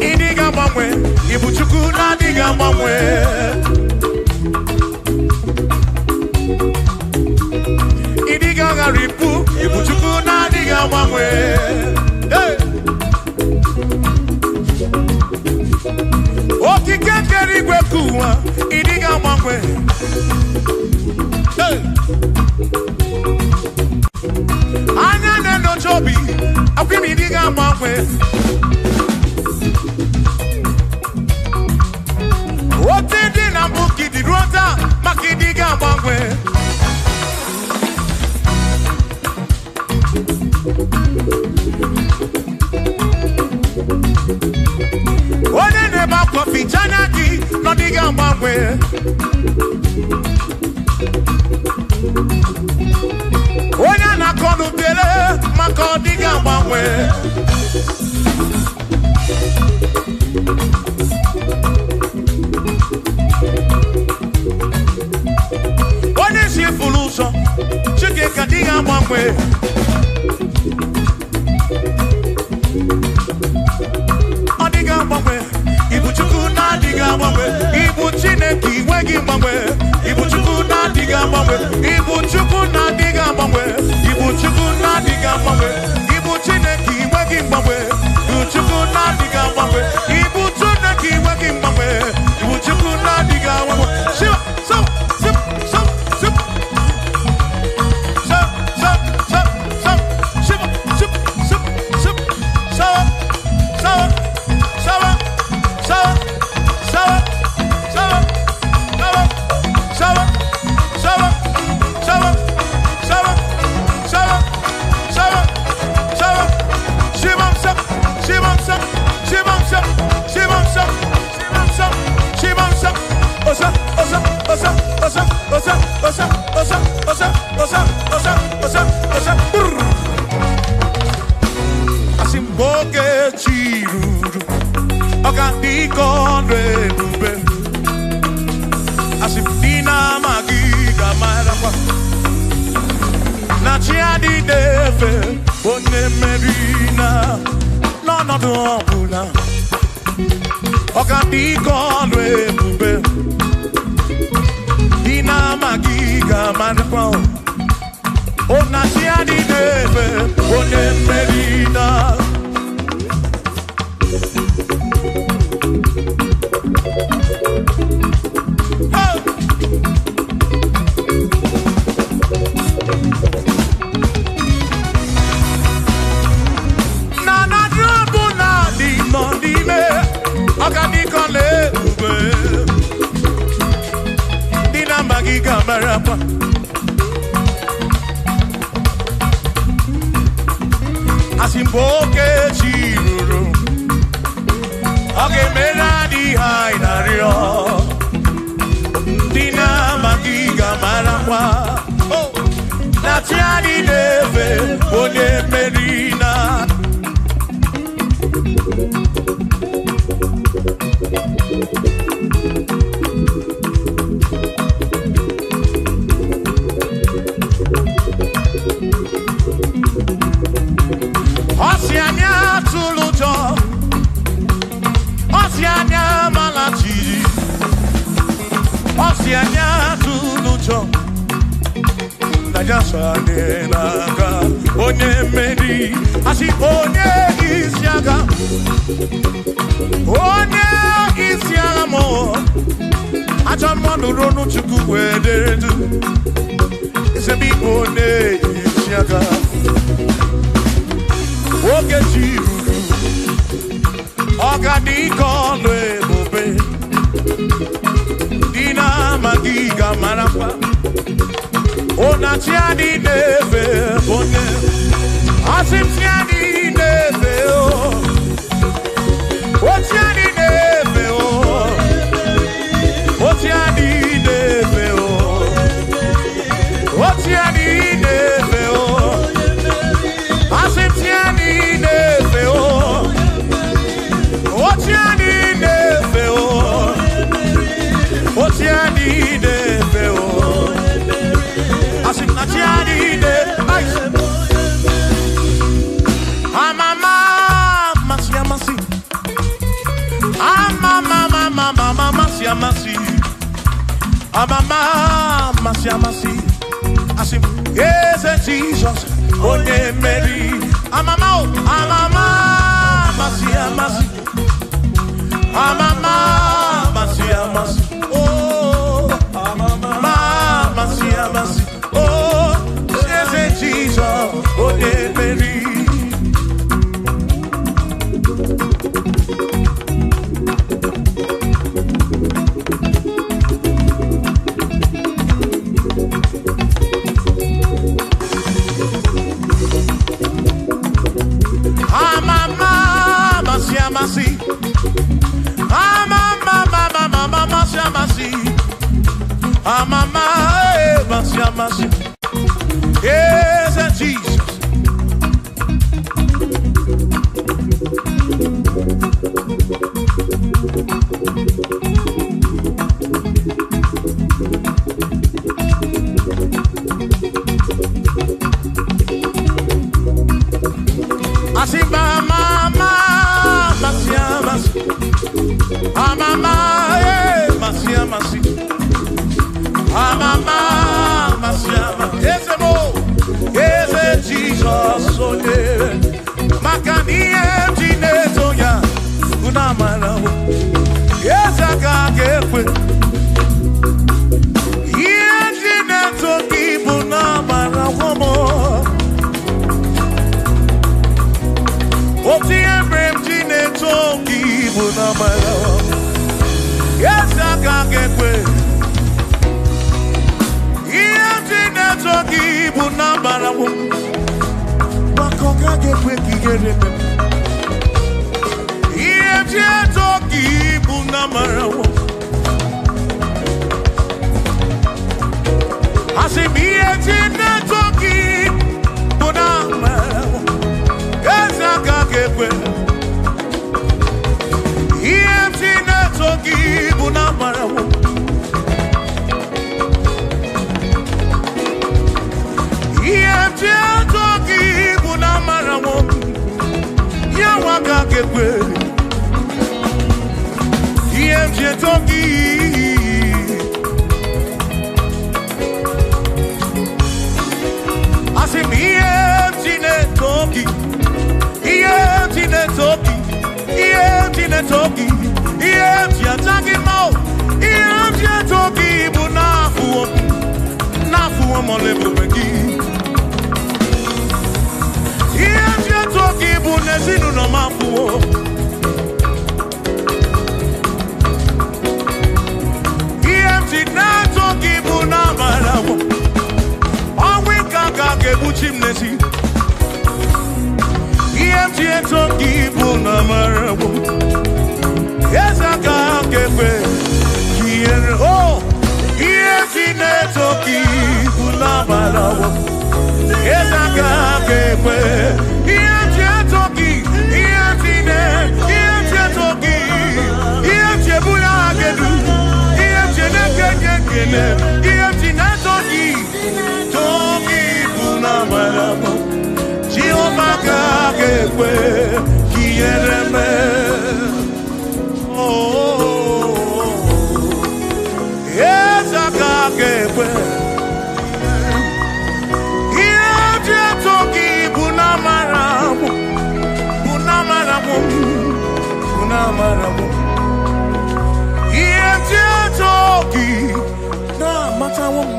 Ịdịghị agbanwe, Ibu Chukwu na-adịghị agbanwe. Ịdịghị aghara ibu, Ibu Chukwu na-adịghị agbanwe. Hey! Okike kere igwe ka ụwa, ịdịghị agbanwe. Hey! Anya na-enyocha obi, Akwimidi ga-agbanwe. Otu dị na mbụ ka ịdị ruo taa, maka ịdị ga-agbanwe. Onye na-ebe akwa ficha anya gị na ọ dịghị agbanwe. Onye na-akọ n'ubere maka ọ dịghị agbanwe. Onye si furu ụzọ, Chineke adịghị agbanwe. Ọ dịghị agbanwe. Ibu Chukwu na-adịghị agbanwe. Ibu Chineke inwe gị mgbanwe. Ibu Chukwu na-adịghị agbanwe. Ibu Chukwu na-adịghị agbanwe. Ibu Chukwu na-adịghị agbanwe. Ibu Chineke inwe gị mgbanwe. Ibu Chukwu na-adịghị agbanwe. Ibu Chineke inwe gị mgbanwe. Ibu Chukwu na-adịghị agbanwe. Shiva, so, sip, so, sip. So, so, so, so. Shiva, sip, sip, sip. So, so, so, so, so, so, so, so, so, so, so, so, so. Shivam sap, shivam sap, shivam sap, shivam sap, shivam sap, shivam sap. Osa, osa, osa, osa, osa, osa, osa, osa, osa, osa, osa, osa. Brr. Asị m oge chi ruru, ọ ga-adị ka ọnụ ebube. Asị m ndị na-amaghị ga-amarakwa na chi adịghị efe onye mmeri na n'ọnọdụ ọbụla. Ọ ga-adị ka ọnụ ebube. Ndị na-amaghị ga-amarakwa o na chi adịghị efe onye mmeri na. Hey! Na na drọbụ na dị nọ n'ime ọgadịkọla ebube. Ndị na-amaghị ga-amarakwa. Asị mgbe oke chi ruru, ọ ga-emere anyị ihe anyị na-arịọ. Ndị na-amaghị ga-amarakwa na chi anyị na-efe onye mmeri na. Ọ sị anyị atụla ụjọ, ọ sị anyị amala jijiji, ọ sị anyị atụla ụjọ, na ya so anyị n'aka onye mmeri. Asị onye isi agha, onye isi agha mụ, ajọ mmadụ ronu Chukwu wee dere du, ezebe ịbụ onye isi agha. Oge chi ruru, ọ ga-adị ka ọlụ ebube. Ndị na-amaghị ga-amarakwa ụna chi adị na-efe onye. Asị m chi adị na-efe o, o chi adị na-efe o, o chi adị na-efe o, o chi adị na-efe o. Asị m chi adị na-efe o, o chi adị na-efe o, o chi adị na-efe o. Asị m na chi adị na-efe. Amama amasị amasị, amama amama amasị amasị, amama amasị amasị. Asị m eze Jizọs onye mmeri. Amama o, amama amasị amasị, amama amasị amasị, oh amama amasị amasị, oh eze Jizọs onye mmeri. amasị. Eze Jizọs. Asị ma ma ma amasị amasị. Amama masị amasị. Amama amasị amasị. Eze mo, eze Jizọs onye. Maka na ihe m ji na-eto ya bụ na amara m. Eze aka ga-ekwe. Ihe m ji na-eto gị bụ na amara m. Otu ihe mere m ji na-eto gị bụ na amara m. Eze aka ga-ekwe. Ihe m ji na-eto gị bụ na amara m. Maka ọ gaghị ekwe ka ihere mee m. Ihe m ji eto gị bụ na amara m. Asị m ihe m ji na-eto gị bụ na amara m. Eze aka ga-ekwe. Ihe m ji na-eto gị bụ na amara m. Ihe m ji eto gị bụ na amara m. Ya nwa aka ga-ekwe. Ihe m ji eto gị. Asị m ihe m ji na-eto gị. Ihe m ji na-eto gị. Ihe m ji na-eto gị. Ihe m ji aja gị mma o. Ihe m ji eto gị bụ n'afụwo m. N'afụwo m ọla ebube gị. Ihe m ji eto gị bụ n'ezinụlọ m afụwo. Ihe m ji na-eto gị bụ n'amara m. Ọnwụ ike aka ga-egbuchi m n'ezi. Ihe m ji eto gị bụ n'amara m. Eze aka ga-ekwe ka ihere o. Ihe m ji na-eto gị bụ n'amara m. Eze aka ga-ekwe. Ihe m ji eto gị, ihe m ji na- ihe m ji eto gị, ihe m ji ebuli aha gị elu, ihe m ji na-ekenye ekele, ihe m ji na-eto gị, too gị bụ n'amara m. Jehova ka ga-ekwe ka ihere mee. Oh, eze aka ga-ekwe. Ihe m ji eto gị bụ n'amara m, bụ n'amara m, bụ n'amara m. Ihe m ji eto gị na-amatawo m,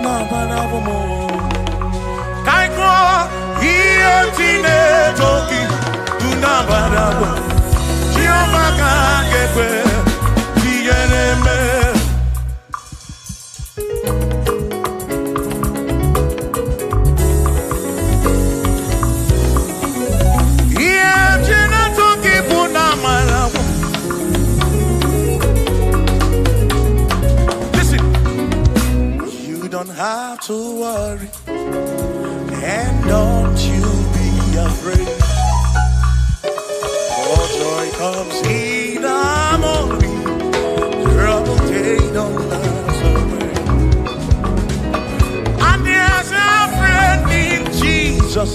na-amarawo m. Ka anyị gụọ, ihe m ji na-eto gị bụ n'amara m. Jehova ka ga-ekwe ka ihere mee. Ihe m ji na-eto gị bụ n'amara m. Listen, you don't have to worry, and don't you be afraid. For joy comes in the morning, trouble they don't last away. And there's a friend in Jesus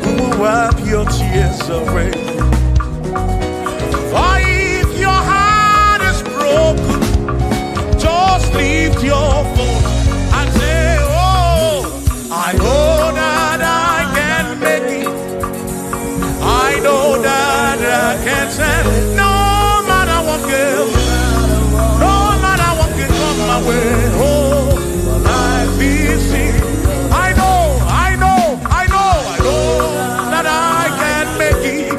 who will wipe your tears away. For if your heart is broken, just lift your voice and say, oh, I know that I can make it. I know that I can stand. No matter what goes, no matter what can come my way. Oh, my life is here. I know, I know, I know, I know that I can make it.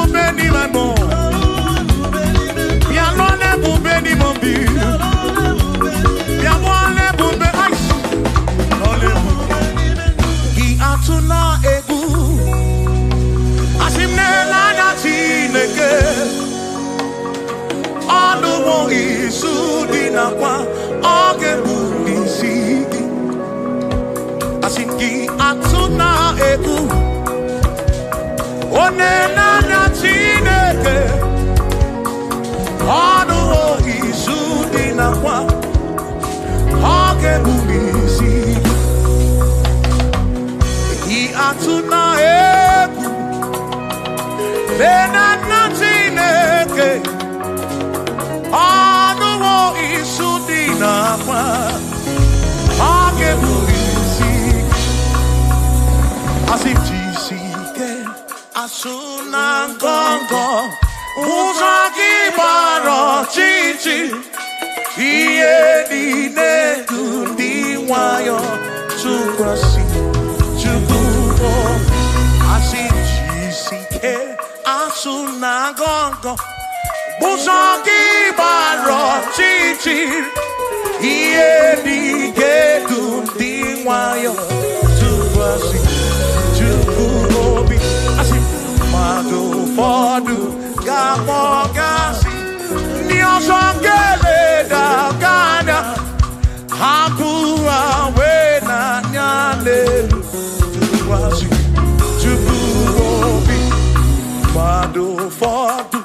Lena na Chineke ọnụwo isu dị n'akwa ọ ga-eburu isi asị jisi ike asụ na ngọngọ ụzọ gị gbara ọchịchị ihe niile dị ndị nwayọ tụkwasị Chukwu obi. Asị jisi ike asụ na ngọngọ ụzọ gị gbara ọchịchị ihe niile dị ndị nwayọ tụkwasị Chukwu obi. Asị mmadụ ụfọdụ ga-akpọ gasị ndị ọzọ ga-eleda gị anya hapụ ha wee n'anya n'elu tụkwasị Chukwu obi. Mmadụ ụfọdụ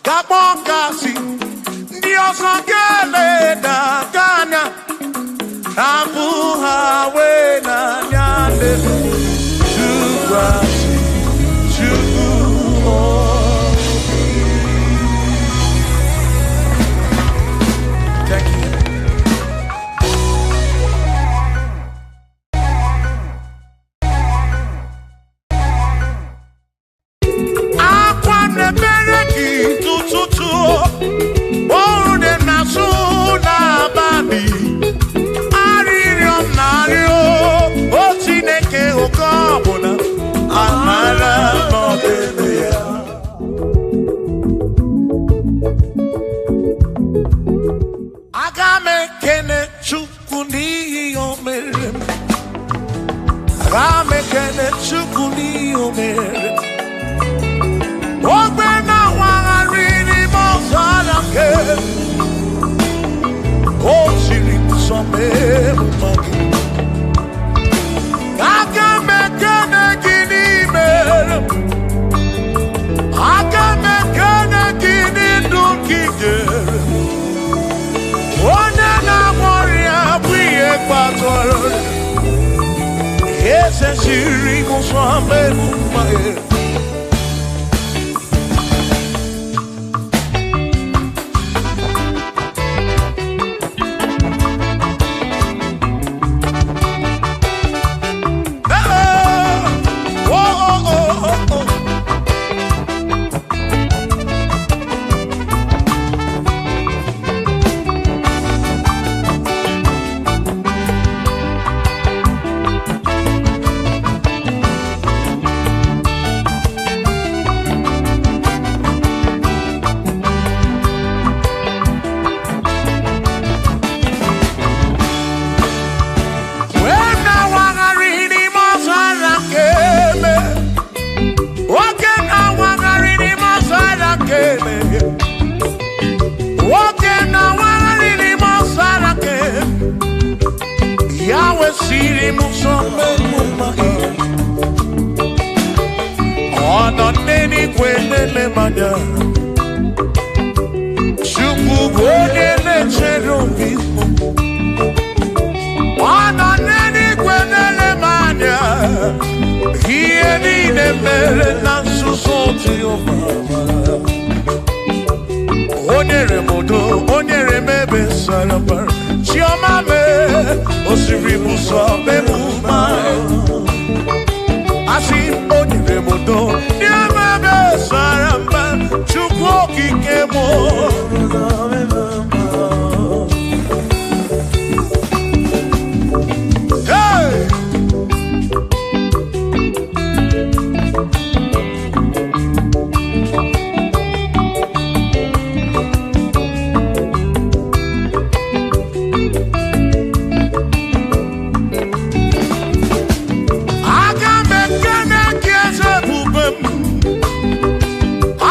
ga-akpọ gasị ndị ọzọ ga-eleda gị anya hapụ ha wee n'anya n'elu tụkwasị Chukwu obi. Thank you. Akwa na-emere gị tụtụtụ oru na-asụ n'abalị arịrịọ m na-arịọ o Chineke oke ọbụla amara n'ọdịbe ya. Aga m ekene Chukwu n'ihi o mere m. Aga m ekene Chukwu n'ihi o mere m. Ogbe na-awagharị n'ime ọzara nke o siri nsọ mee mma gị. Aga m ekene gị n'ime m. Aga m ekene gị n'ndụ nke i nyere m. Onye na-agwọ ọrịa bụ ihe kpatara ọrịa. Eze siri nsọ mee mma gị. Oh, oh, oh, oh, oh. Wee na-awagharị n'ime ọzara nke eme. Nwoke na-awagharị n'ime ọzara nke eme. Nwoke na-awagharị n'ime ọzara nke eme. Ya wesịrị m nsọ mmemme mma gị. Ọ nọ n'eluigwe na-ele m anya. Chukwu bụ onye na-echere obi m. Ọ nọ n'eluigwe na-ele m anya. Ihe niile mere na nzuzo Jehova. O nyere m udo, o nyere m ebe sara mbara. Chiọma mee, o siri m ụzọ mee m mma. Asị m, o nyere m udo, nye m ebe sara mbara. Chukwu okike m. Hey! Aga m ekene gị eze ebube m.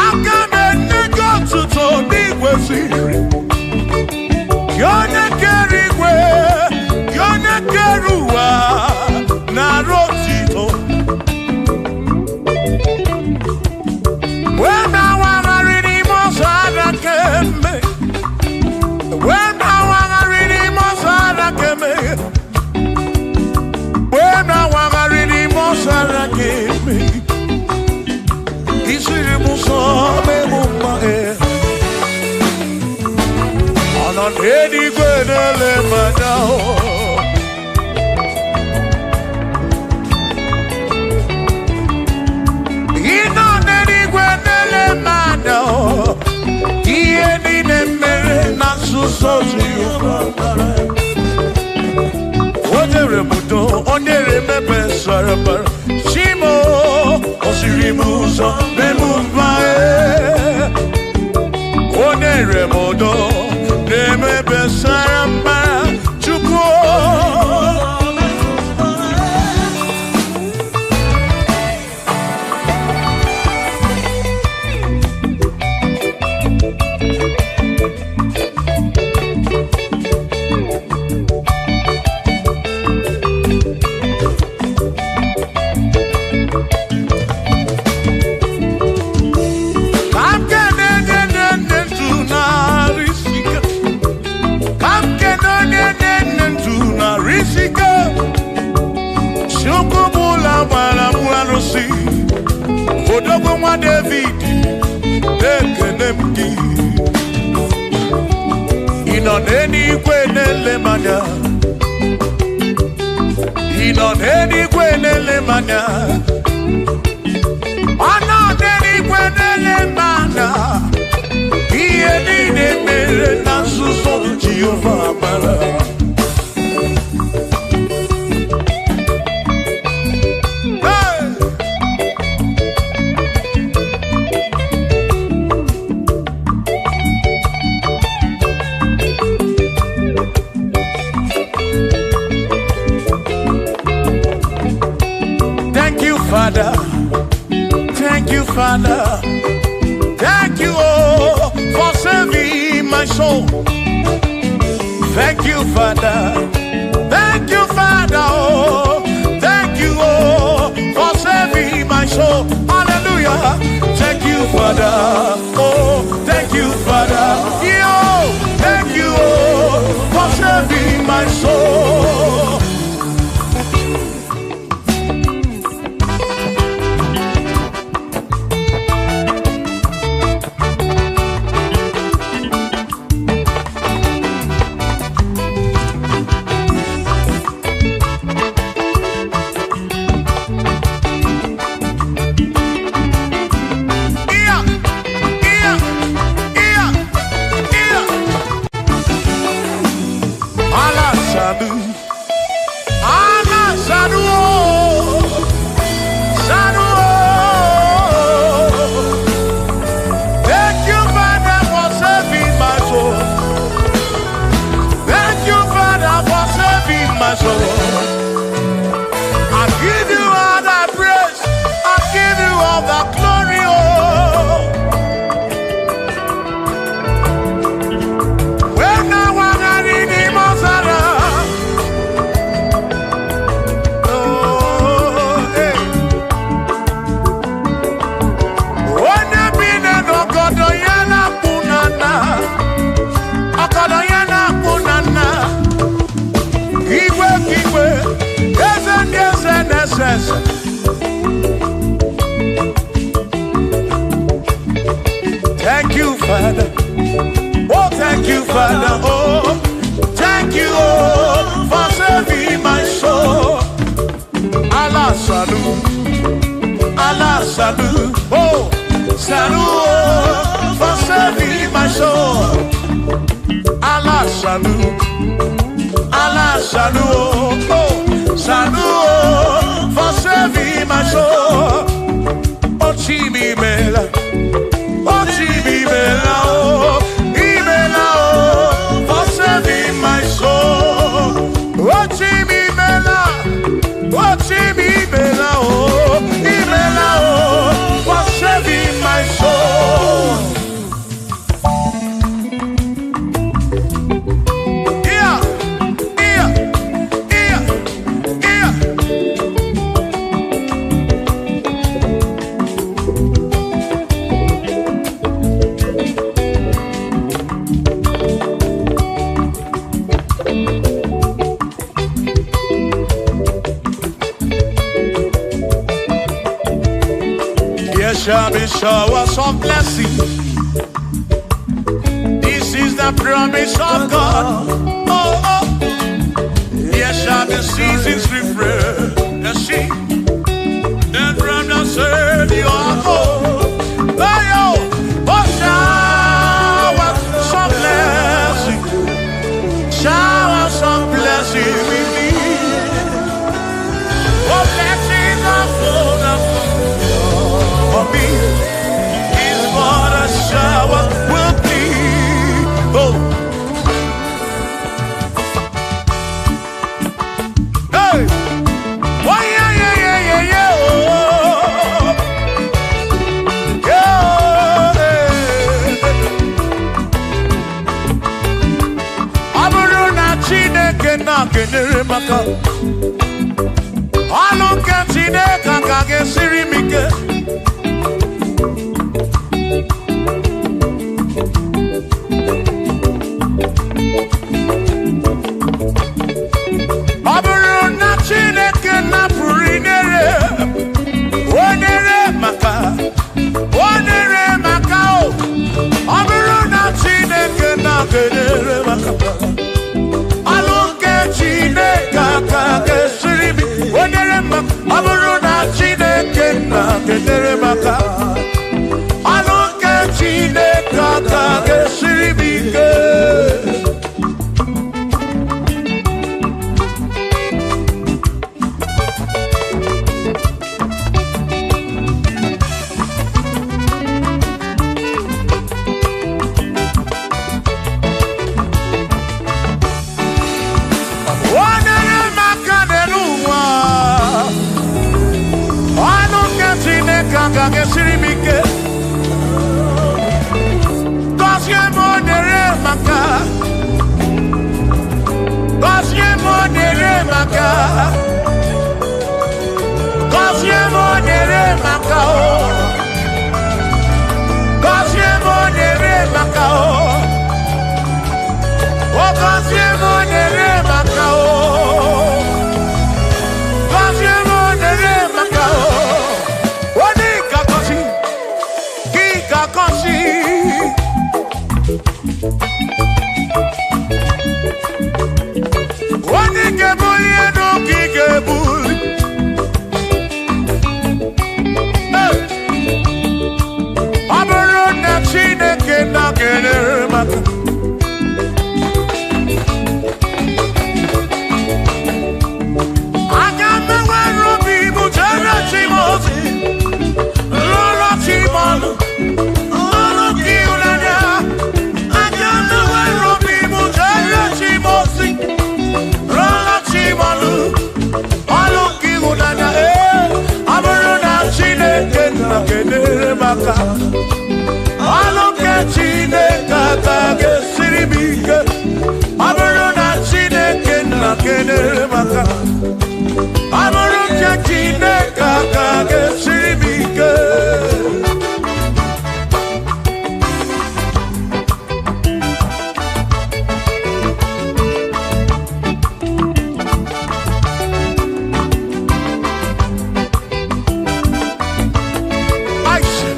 Aga m enye gị otuto n'igwe siri. Gị onye kere igwe, gị onye kere ụwa, nara otito. Wee na-awagharị n'ime ọzara kemgbe. Wee na-awagharị n'ime ọzara kemgbe. Wee na-awagharị n'ime ọzara kemgbe. Isiri m n'eluigwe na-ele m anya. Ị nọ n'eluigwe na-ele m anya. Ihe niile mere na nzuzo Jehova mara. O nyere m udo, o nyere m ebe sara mbara. Chimo, o siri m ụzọ mee m mma. O nyere m udo, na-eme ebe sara mbara. Chukwu. Odogwu nwa David, ekene m gị. Ị nọ n'eluigwe na-ele m anya. Ị nọ n'eluigwe na-ele m anya. Ọ nọ n'eluigwe na-ele m anya. Ihe niile mere na nzuzo Jehova mara. Hey! Thank you, Father. Thank you, Father. Thank you, oh, for saving my soul. Thank you, Father. Thank you, Father. Oh, thank you, oh, for saving my soul. Hallelujah. Thank you, Father. Oh, thank you, Father. Yo, thank you, oh, for saving my soul. Yeah, yeah, yeah, yeah. Allah Sadu, Allah Sadu, oh, Sadu. Oh. Thank you, Father, for saving my soul. Thank you, Father, for saving my soul. I give you all the praise. I give you all the glory. Oh. When I was in the Mozara, oh, hey. Onye bi n'ọgọdọ ya na-akpụ na nna, ọgọdọ ya na-akpụ na nna. Igwe ka igwe, eze ndị eze na-ese ese. Thank you, Father. Oh, thank you, Father. Oh, thank you, oh, for saving my soul. Allah Salu, Allah Salu, oh, Salu, oh, for saving my soul. Allah Salu, Allah Salu, oh, oh, Salu, oh, for saving my soul. Oh, Chimi Mela. Oh, Chimi Mela, oh, Imela, oh, for saving my soul. Oh, Chimi Mela, oh, Chimi Mela, oh, Imela, oh, for saving my soul. Yeah, yeah, yeah, yeah. There shall be showers of blessing. This is the promise of God. Oh, oh. There shall be seasons refreshed. You see, then from the Savior, oh, oh, oh, shower some blessing, shower some blessing with me. Oh, blessings are full of for me. Is what a shower will be. Oh. Hey! Why, yeah, yeah, yeah, yeah, yeah, oh. Yeah, ọ bụrụ na Chineke na-kenyere m aka, ọnụ nke Chineke ka ga-esiri m ike. Ọ bụrụ na Chineke napụrụ inyere, o nyere maka, o nyere maka o. Ọ bụrụ na Chineke na-kenyere maka, ọlụ nke Chineke aka ga-esiri m, o nyere maka. Ọ bụrụ na Chineke na-kenyere maka, ọlụ nke Chineke aka ga-esiri m ike. Onye maka n'elu ụwa, ọnụ nke Chineke agaghị esiri m ike. Gọzie m onyere maka, gọzie m onyere maka, gọzie m onyere maka o, gọzie m onyere maka o. O gọzie m onyere maka o, gọzie m onyere maka o. Onye ka gọzi, gị ka gọzi. Onye ga-ebuli elu ka ị ga-ebuli. Hey! Ọ bụrụ na Chineke na-enyere m aka, aga m enwere obi m jere chi m ozi, lụrụ chi m ọlụ, ọlụ gị ịhụnanya. Aga m enwere obi m jere chi m ozi, lụrụ chi m ọlụ, ọlụ gị ịhụnanya. Ee, ọ bụrụ na Chineke na-enyere m aka, ọlụ nke Chineke aka ga-esiri m ike. Ọ bụrụ na Chineke na-enyere m aka, ọ bụrụ nke Chineke aka ga-esiri m ike. Aisha.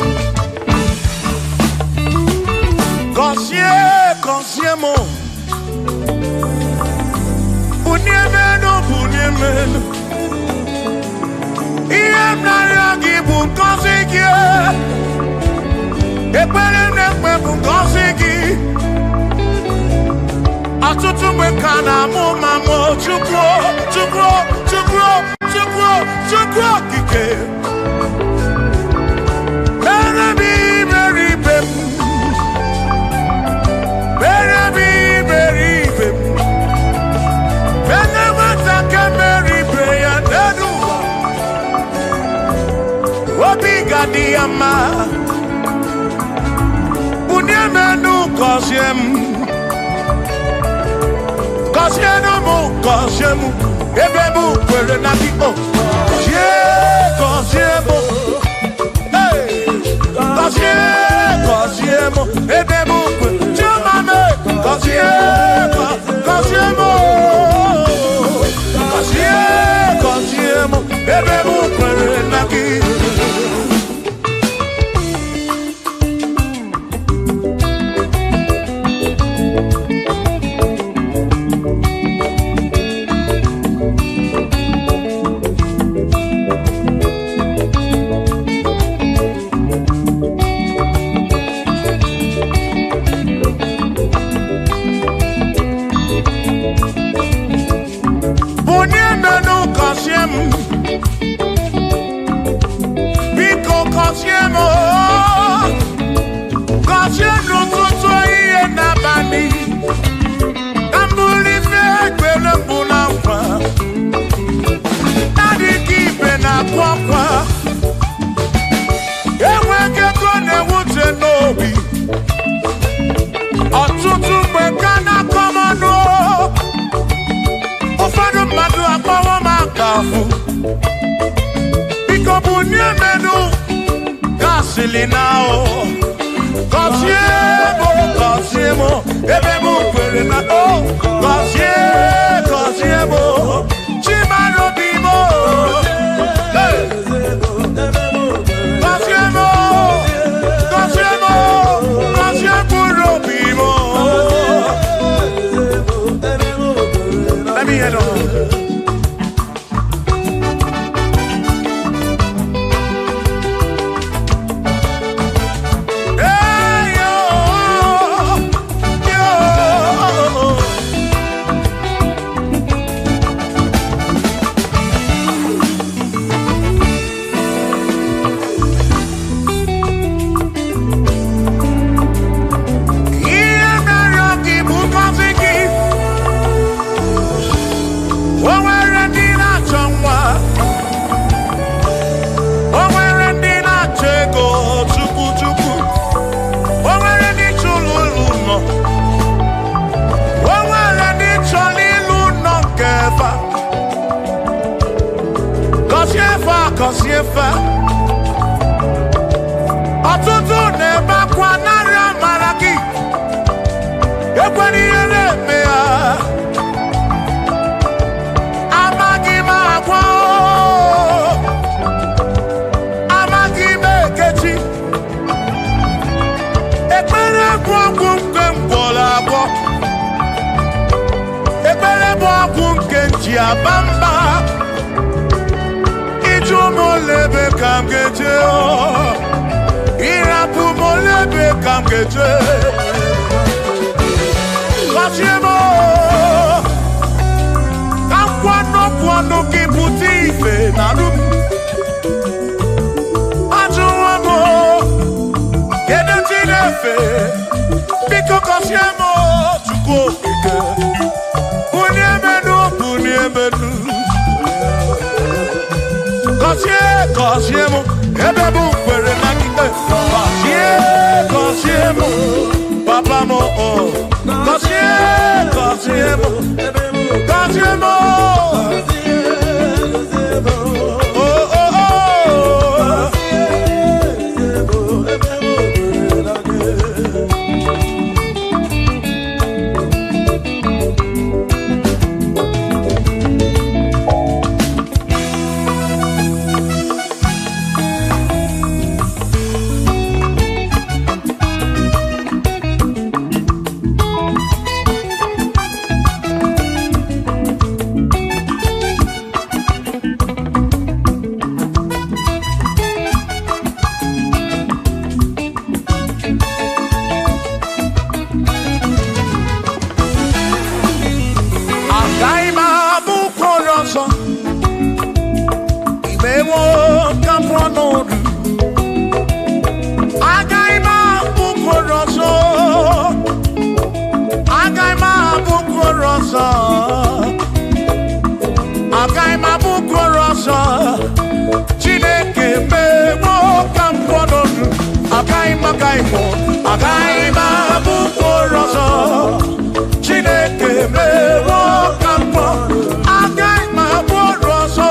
Gọzie, gọzie m, bunie m elu, bunie m elu. Ihe m na-arịọ gị bụ ngọzi gị. Ekpere m na-ekpe bụ ngọzi gị. Ọtụtụ mgbe ka na-amụ ma mụ Chukwu, Chukwu, Chukwu, Chukwu, Chukwu okike. Mere m iberibe m, mere m iberibe m. Mere nwata ka mere ibe ya n'elu ụwa, obi ga-adị ya mma. Bunie m elu, gọzie m, gọzienụ m, gọzie m, ebe m kwere na gị o. Gọzie, gọzie m, hey! Gọzie, gọzie m, ebe m kwere. Chioma m, gọzie, gọzie m, gọzie, gọzie m, ebe m kwere na gị. obi. Ọtụtụ mgbe ka na-akọ m ọnụ, ụfọdụ mmadụ akpọwo m aka afụ. Biko bunie m enu gasịlị na o. Gọzie m, gọzie m, ebe m kwere na o. Gọzie, gọzie m, Chimara obi m. Hey! Gọzie m, gọzie m, gọzie mkpụrụ obi m. Let me hear them. Hey, yo, yo. Ihe mere gị bụ ngọzi gị. O nwere ndị na-achọ nwa. O nwere ndị na-achọ ego chukwu chukwu. O nwere ndị chụrụ ụlọ nọ. O nwere ndị chọrọ ịlụ nọ nke fa. Gọzie fa, gọzie fa. Ọtụtụ na-ebe akwa narị amara gị. Ekwela ihe na-eme ha. Amaghị m agwa o. Amaghị m ekechi. Ekpere bụ ọgwụ nke m gwọrọ agwọ. Ekpere bụ ọgwụ nke m ji aba mba. Ịjụ m ole ebe ka m ga-eje o. Ịrapụ m ole ebe ka m ga-eje. Gọzie m o. Ka m kwuo n'okwu ọnụ gị pụta ife na arụ m. Ajụwo m o, kedu chi na-efe? Biko gọzie m o, Chukwu okike. Bunie m enu, bunie m enu. Gọzie, gọzie m, ebe m kwere na gị. Gọzie, gọzie m, papa m o. Gọzie, gọzie m, gọzie m o. Oh, oh, oh. Agaghị m abụ ụkwụ ọzọ. Imewo ka m pụọ n'ọdụ. Agaghị m abụ ụkwụ ọzọ. Agaghị m abụ ụkwụ ọzọ. Agaghị m abụ ụkwụ ọzọ. Chineke mewo ka m pụọ n'ọdụ. Agaghị m, agaghị m, agaghị m abụ ụkwụ ọzọ. Chineke mewo ka m pụọ. Agaghị m abụ ọrụ ọzọ.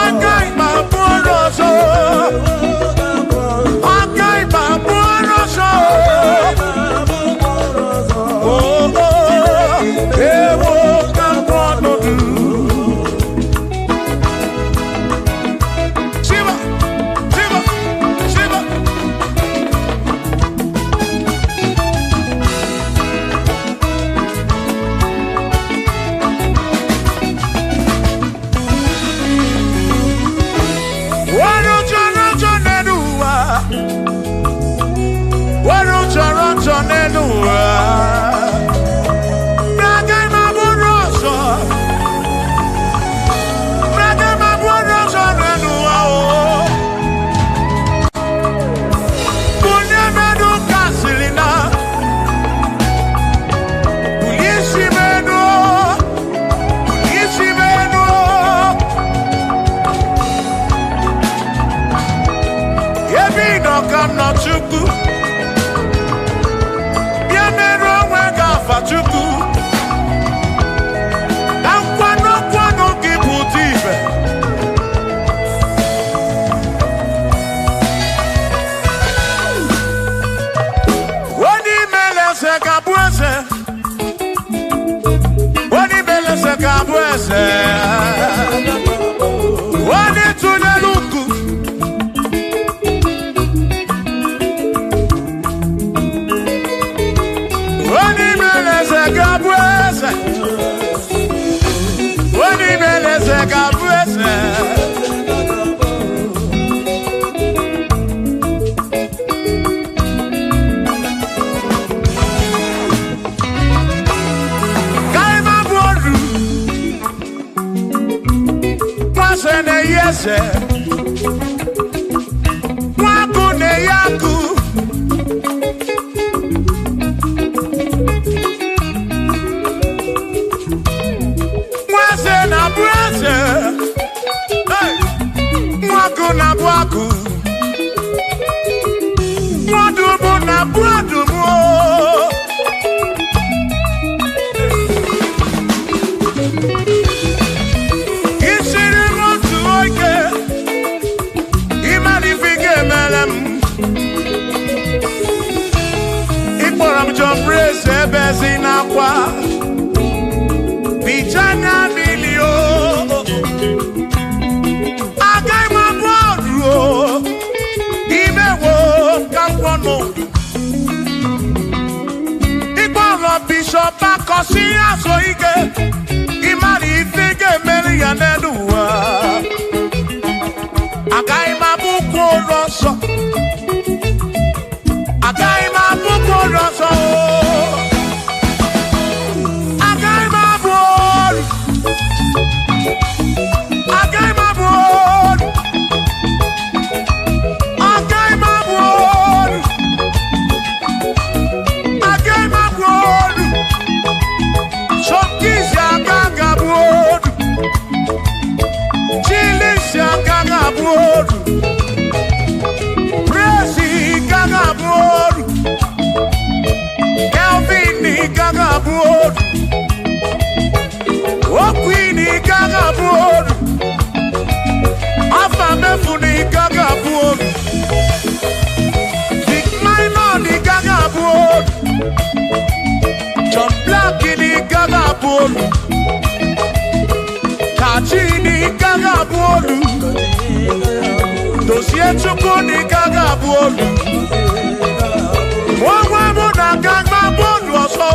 Agaghị m abụ ọrụ ọzọ. Agaghị m abụ ọrụ ọzọ. Oh, oh, ewo ka m pụọ n'ọdụ. Shiva, Shiva, Shiva. nọ ka m nọ Chukwu. Bịa merụ onwe gị afa Chukwu. Ka nkwado nkwado gị pụta ibe. Onye imele eze ga-abụ eze. Onye imele eze ga-abụ eze. Onye tụnyere uku. Onye imele eze ga-abụ eze. Onye imele eze ga-abụ eze. Ka ị ma bụ oru. Nwaze na-eyi eze. Nwagụ na-eyi agụ. Nwaze na-abụ eze. Hey! Nwagụ na-abụ agụ. Nwadụmụ na-abụ adụmụ. Isiri m otu oge, ịmara ife ị ga-emere m. Ị kpọrọ m John Praise ebe si n'akwa. Bicha anya mmiri o. Agaghị m abụ ọrụ o. Imewo ka m kwọnụ. Ịkpọrọ Bishọp Akọsị azụ ike. Ịmara ife ị ga-emere ya n'elu ụwa. Agaghị m abụ ụkwụ ụlọ nsọ. Agaghị m abụ ụkwụ ụlọ nsọ o. Agaghị m abụ ọrụ. Agaghị m abụ ọrụ. Agaghị m abụ ọrụ. Agaghị m abụ ọrụ. Sọkizi agaghị abụ ọrụ. Chilisi agaghị abụ ọrụ. Praise gaghị abụ ọrụ. Kelvin gaghị abụ ọrụ. Okwini gaghị abụ ọrụ. Afa mefuni gaghị abụ ọrụ. Vic Minor gaghị abụ ọrụ. John Black gaghị abụ ọrụ. Kachi gaghị abụ ọrụ. Dozie Chukwu gaghị abụ ọrụ. Onwe mụ na aga m abụ ọrụ ọzọ.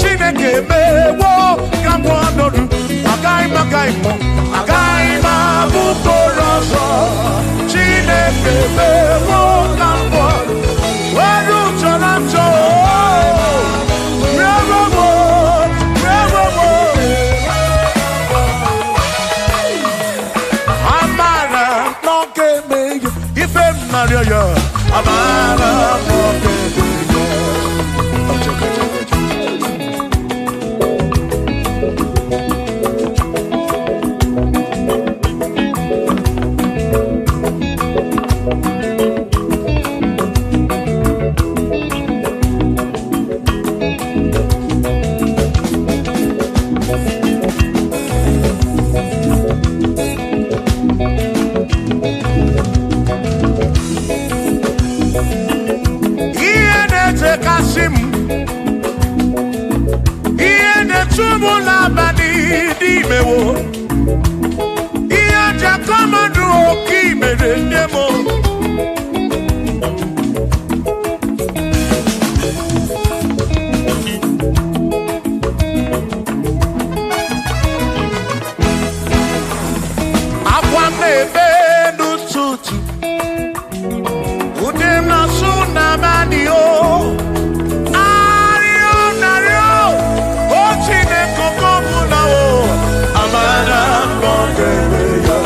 Chineke emewo ka m ọnọdụ. Agaghị m agaghị m agaghị m abụ mkpụrụ ọzọ. Chineke emewo ka m ọnọdụ. Were chọrọ m chọọ. Rewo m, rewo m. Amara na ọ ga-eme ya ife m narịọ ya. Amara na ọ ga-eme ya. Ihe na-echekasị m, ihe na-echu m n'abalị n'imewo, ihe njakọmadụ oke imere nne m. Akwa m na-ebe n'ụtụtụ, ụdị m na-asụ n'abalị o. Arịọ narịọ, o Chineke oke ọbụla o, amara m ọ ga-eme ya.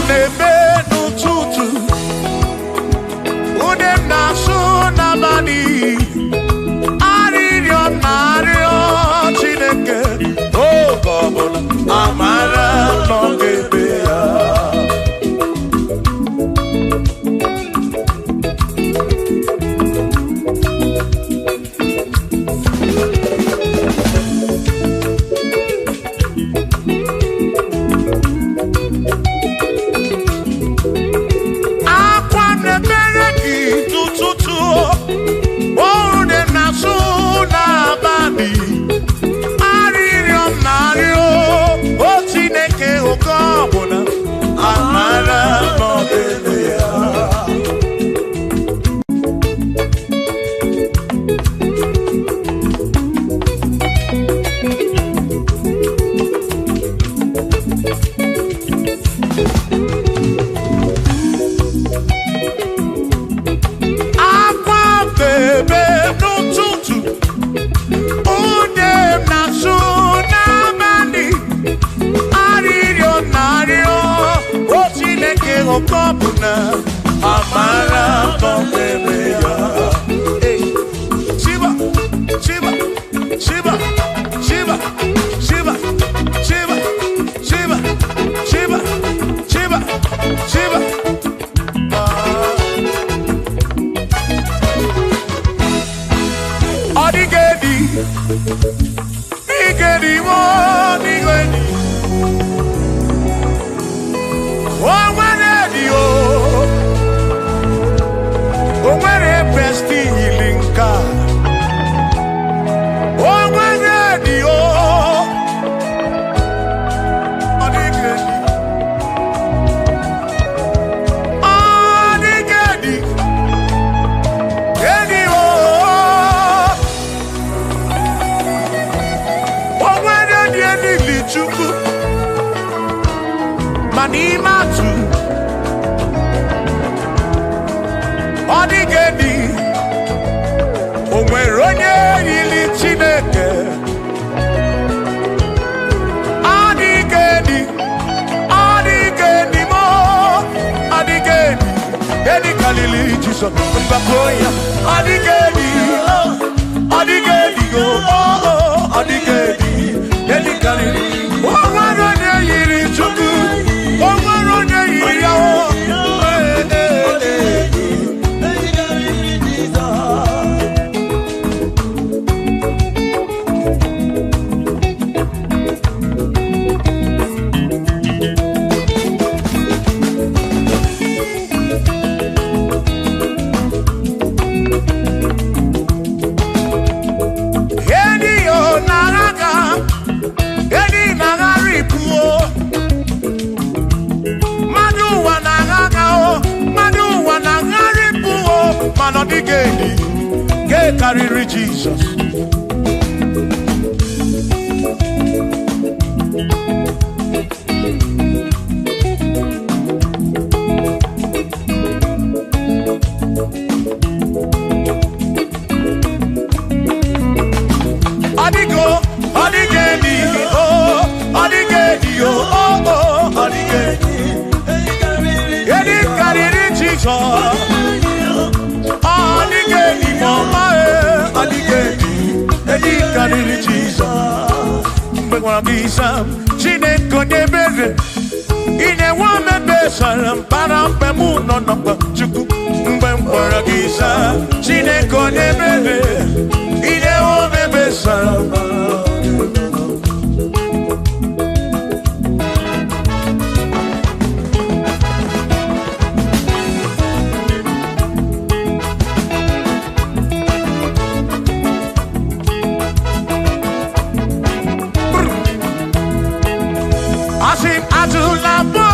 na-eme n'ụtụtụ, ude m na-asụ n'abalị, arịrịọ m na-arịọ Chineke oge ọbụla, amara nọ ga-ebe ya. Akwa na-emere gị n'ụtụtụ, ude m na-asụ n'abalị, arịrịọ m na-arịọ o Chineke oge ọbụla, amara nọ ga-ebe ya. Akwa bebe n'ụtụtụ, ude m na-asụ n'abalị, arịrịọ m na-arịọ o Chineke oge ọbụla, amara nọ n'ebe ya. Hey. Shiba, Shiba, Shiba, Shiba, Shiba, Shiba, Shiba, Shiba, Shiba, Shiba. Ọ dịghị edi, dịghị edi, ọ dịghị edi. O nwere edi o, o nwere besti yiri nke a. O nwere edi o, ọ dịghị edi. Ọ dịghị edi, edi o. O nwere dị enili Chukwu, ma n'ime atụ, ọ dịghị edi. O nwere onye yiri Chineke. Ọ dịghị edi, ọ dịghị edi mo, ọ dịghị edi. Edi karịrị Jizọs, mgbakọ ya. Ọ dịghị edi, ọ dịghị edi o, ọ dịghị edi. Edi karịrị. O nwere onye yiri Chukwu, o nwere onye yiri ya o. Ee, ee, ee. Edi yo na-agha, edi na-agharịpụ o. Mmadụ ụwa na-agha o, mmadụ ụwa na-agharịpụ o, mana ọ dịghị edi nke karịrị Jizọs. Ọ dịghị o, ọ dịghị edi o, ọ dịghị edi o, o, o, ọ dịghị edi. Edi karịrị Jizọs. Ọ dịghị edi ma ọma e, ọ dịghị edi. Edi karịrị Jizọs. Mgbe gwara gị zaa, Chineke onye ebere, inyewa m ebe sara mbara mgbe mụ nọ n'ọkpa Chukwu. Mgbe m gwara gị zaa, Chineke onye ebere, inyewa m ebe sara mbara. Asị m ajụla mụ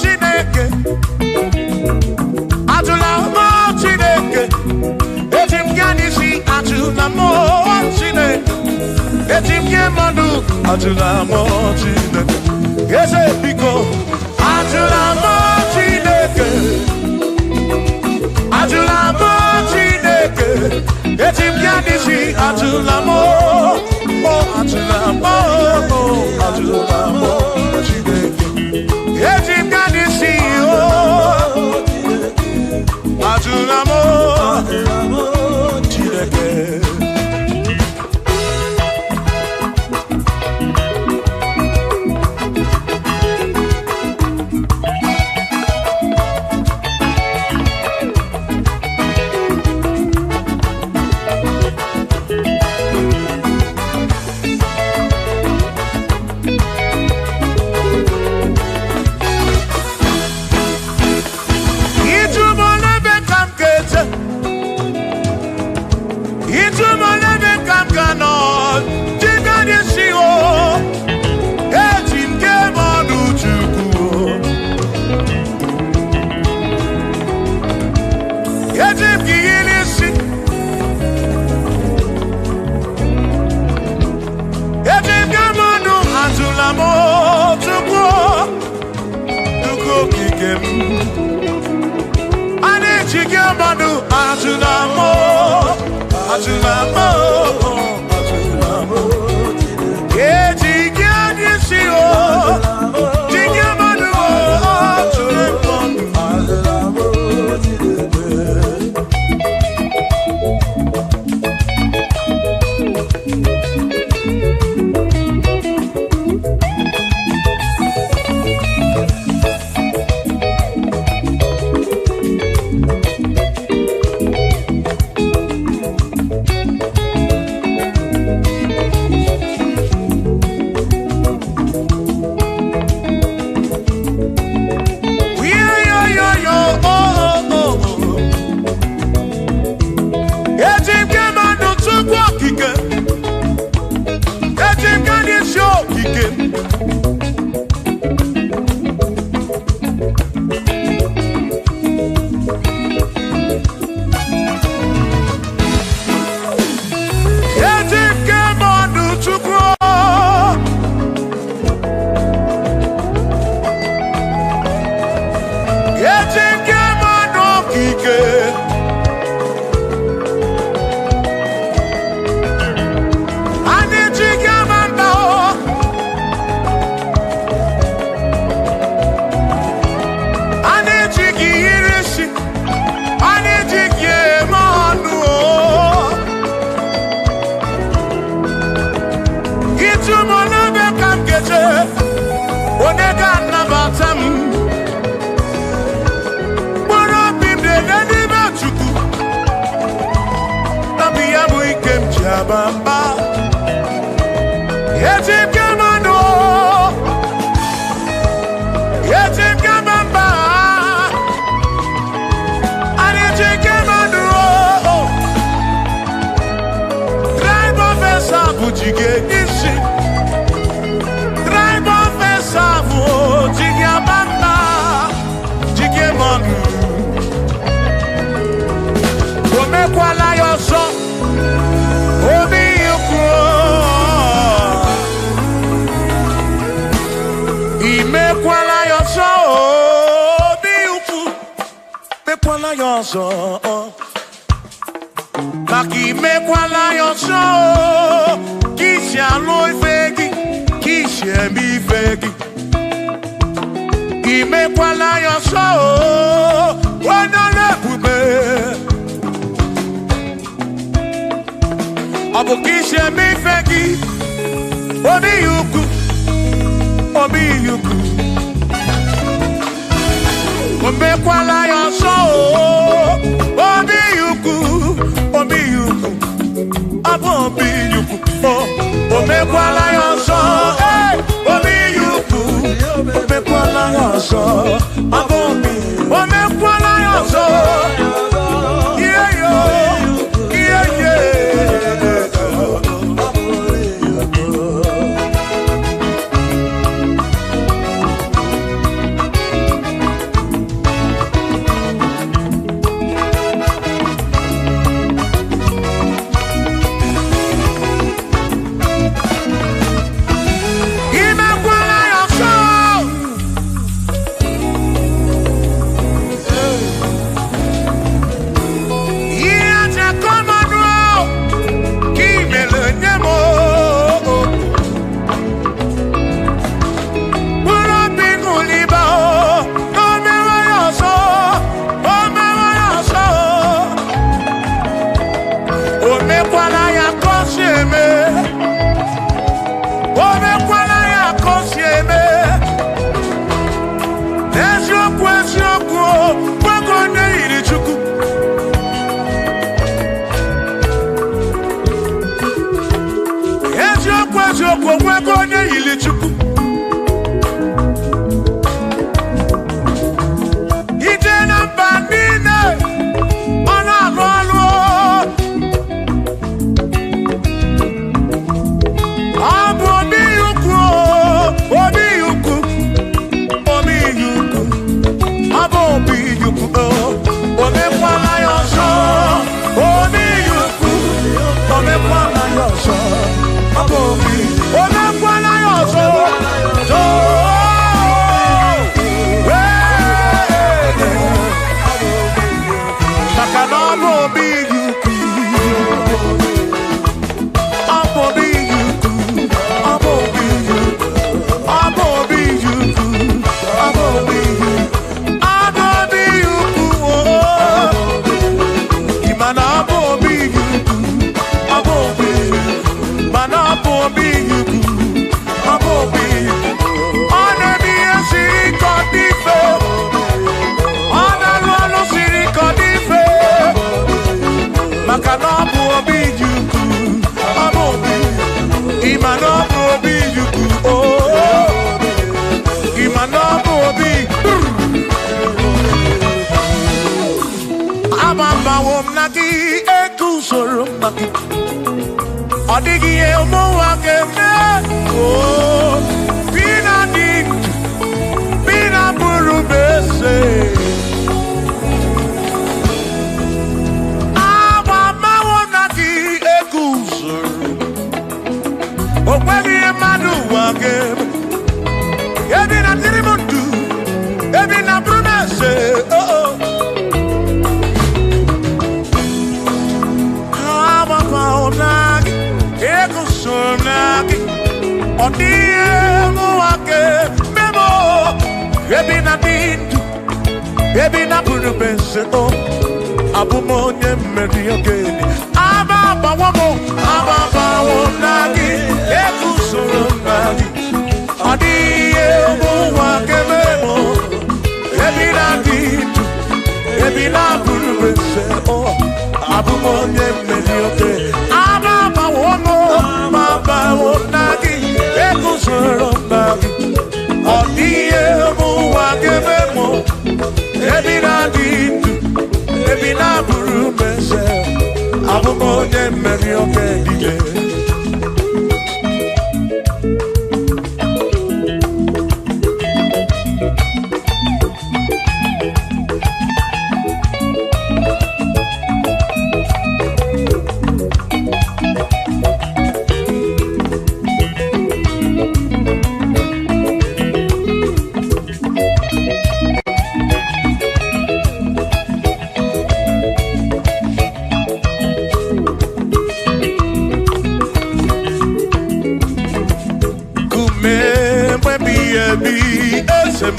Chineke, ajụla mụ Chineke, eji m ya n'isi ajụla mụ Chineke, eji m nye mmadụ ajụla mụ Chineke, eze biko ajụla mụ Chineke, ajụla mụ Chineke, eji m ya n'isi ajụla mụ, o ajụla mụ, o ajụla mụ Chineke. Eji m ya n'isi o. okike m. A na-eji gị mmadụ atụla m, atụla m. Eji gị adị isi o, ji gị mmadụ atụla m. Eji m gị mmadụ tupu okike, eji m gị n'isi okike. Eji m gị mmadụ tupu eji m gị mmadụ okike. Anyị ji gị ama mba o. A na-eji gị yiri isi, a na-eji gị eme ọnụ o. Ịtụ m n'ebe ka m ga-eje, onye ga-anabata m. Mkpụrụ obi m dị n'ime Chukwu, nabi ya bụ ike m ji aba mba. Eji m gị eme ọnụ o. Eji m gị ama mba. Anyị ji gị eme ọnụ o. Tribe of Esau ji gị isi. Tribe of Esau ji gị ama mba, ji gị eme ọnụ. O mekwala ya ọzọ, obi ukwu. Imekwala ya ọzọ, obi ukwu. Mekwala ya ọzọ. Maka imekwala ya ọzọ, ka isi alụ ife gị, ka isi eme ife gị. Imekwala ya ọzọ, onye ọrụ ebube. Ọ bụ ka isi eme ife gị, obi ukwu, obi ukwu. O mekwala ya ọzọ, obi ukwu, obi ukwu, ọ bụ obi ukwu. O mekwala ya ọzọ, ee, obi ukwu, o mekwala ya ọzọ, ọ bụ obi. O mekwala ya ọzọ, ihe yo, ihe ye. Imekwala ya ọzọ. na gị, eguzoro m na gị. Ọ dịghị ihe ụmụnwa ga-eme. Oo, bi na dị ndụ, bi na bụrụ m eze. Agbamanwụ na gị eguzoro. O nweghị ihe mmadụ ụwa ga-eme. Ebi na dịrị m ndụ, ebi na bụrụ m eze. Oo. Agbamanwụ na gị, eguzoro m na gị. Ọ dịghị ihe ụmụnwa ga-eme m. Ebi na dị ndụ, ebi na bụrụ m eze. O abụ m onye mmeri ogene. Aba agbawo m, aba agbawo na gị, eguzoro m na gị. Ọ dịghị ihe ụmụnwa ga-eme m. Ebi na dị ndụ, ebi na bụrụ m eze. O abụ m onye mmeri ogene. Aba agbawo m, aba agbawo na gị, eguzoro m na gị. Ọ dịghị ihe ụmụnwa ga-eme m. Ebi na dị ndụ, ebi na bụrụ m eze. Abụ m onye mmeri oke dike. Kume mgbe ebi eze m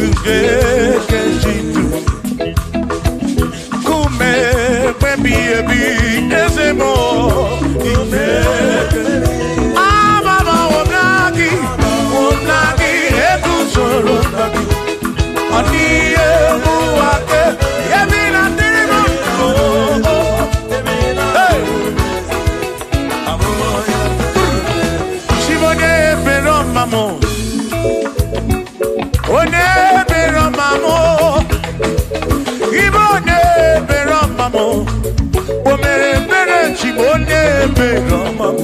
ugekejidu. Kume mgbe ebi eze m ike. Ababawo m na gị, wo m na gị, eguzoro m na gị. Ọ dịghị ihe ụwa ke, ebi na dịrị m ndụ. Hey! Chibonye ebere ọma m. Onye ebere ọma m. Ibe onye ebere ọma m. O mere ebere chi m onye ebere ọma m.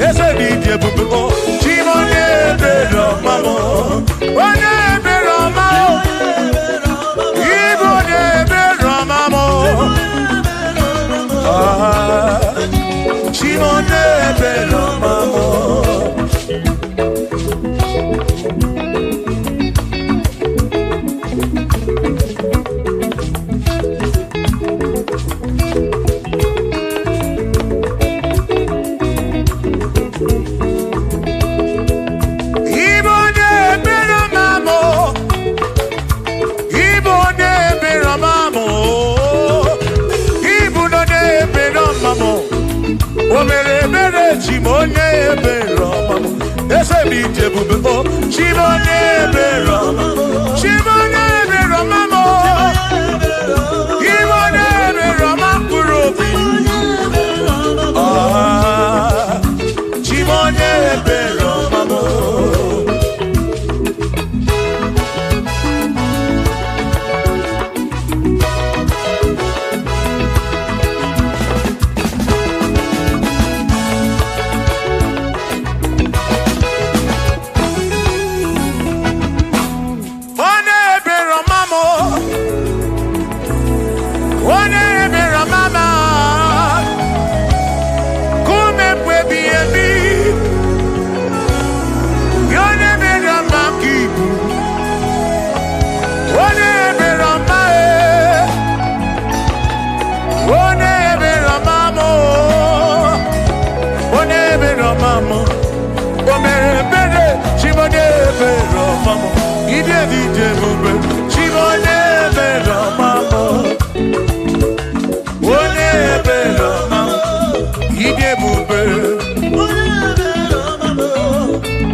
Eze dị ịdị ebube o. Chi m onye ebere ọma m. Onye ebere ọma m. Ibe onye ebere ọma m. Ah, chi m onye ebere ọma m. Ibe onye ebere ọma m. Ibe onye ebere ọma m. Ibu onye ebere ọma m. O mere ebere chi m onye ebere ọma m. Eze m ije ebube o. Chi m onye ebere ọma m. Chi m onye ebere ọma m. Ibe onye ebere ọma mkpụrụ obi. Ah, chi m onye ebere ọma m. Onye ebere ọma m. Onye ebere ọma m. Kume mgbe ebighị ebi. Onye ebere ọma ka ibu. Onye ebere ọma e. Onye ebere ọma m. Onye ebere ọma m. O mere ebere chi m onye ebere ọma m. Ide dị ije ebube chi m onye ebere ọma m. Onye ebere ọma m. Ide ebube.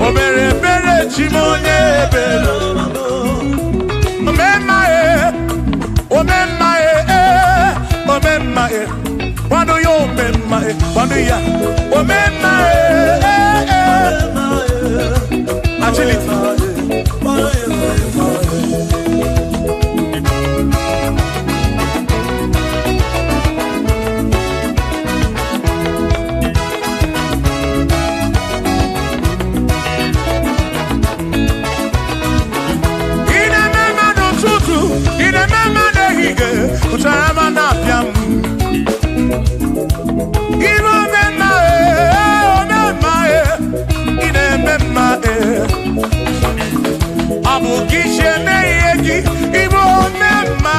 O mere ebere chi m onye ebere ọma m. Omemma e, omemma e, omemma e. Kwado ya omemma e, kwado ya. Omemma e, Agility. Ụtara ma na-apịa m. Iru omemma ee, omemma ee, ị na-eme mma ee. Ọ bụ gị si eme ihe gị, ịbụ omemma,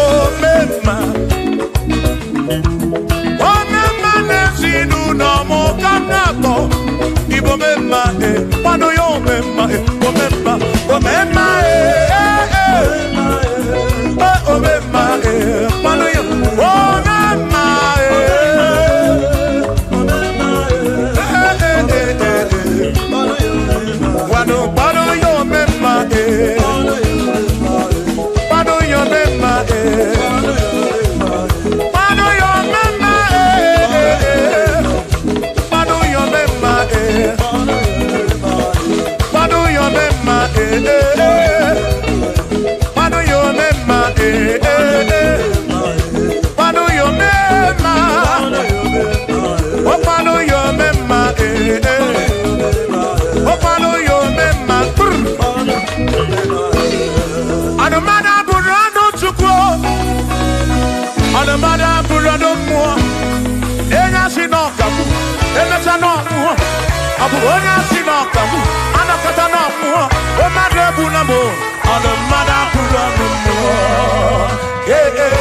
omemma. Omemma n'ezinụlọ m ka m na-akpọ. Ịbụ omemma ee, kwanụ ya omemma ee, omemma, omemma ee, ee, ee. Ee, omemma ee, kwanụ ya omemma ee. Kwano kwano yo mema eh, kwano yo mema eh, kwano yo mema eh, kwano yo mema eh, kwano yo mema eh, kwano yo mema eh, kwano yo mema, oh kwano yo mema eh. Ọkwanụ ya omemma kpụrụ. Anụmanụ abụrụ anụ Chukwu. Anụmanụ abụrụ anụ mmụọ. Enye asị na ọkagbu, emecha na ọmụọ. Ọ bụ onye asị na ọkagbu, anakọta na ọmụọ. Mmadụ egbu na mụ. Anụmanụ abụrụ anụ mmụọ. Ee, ee.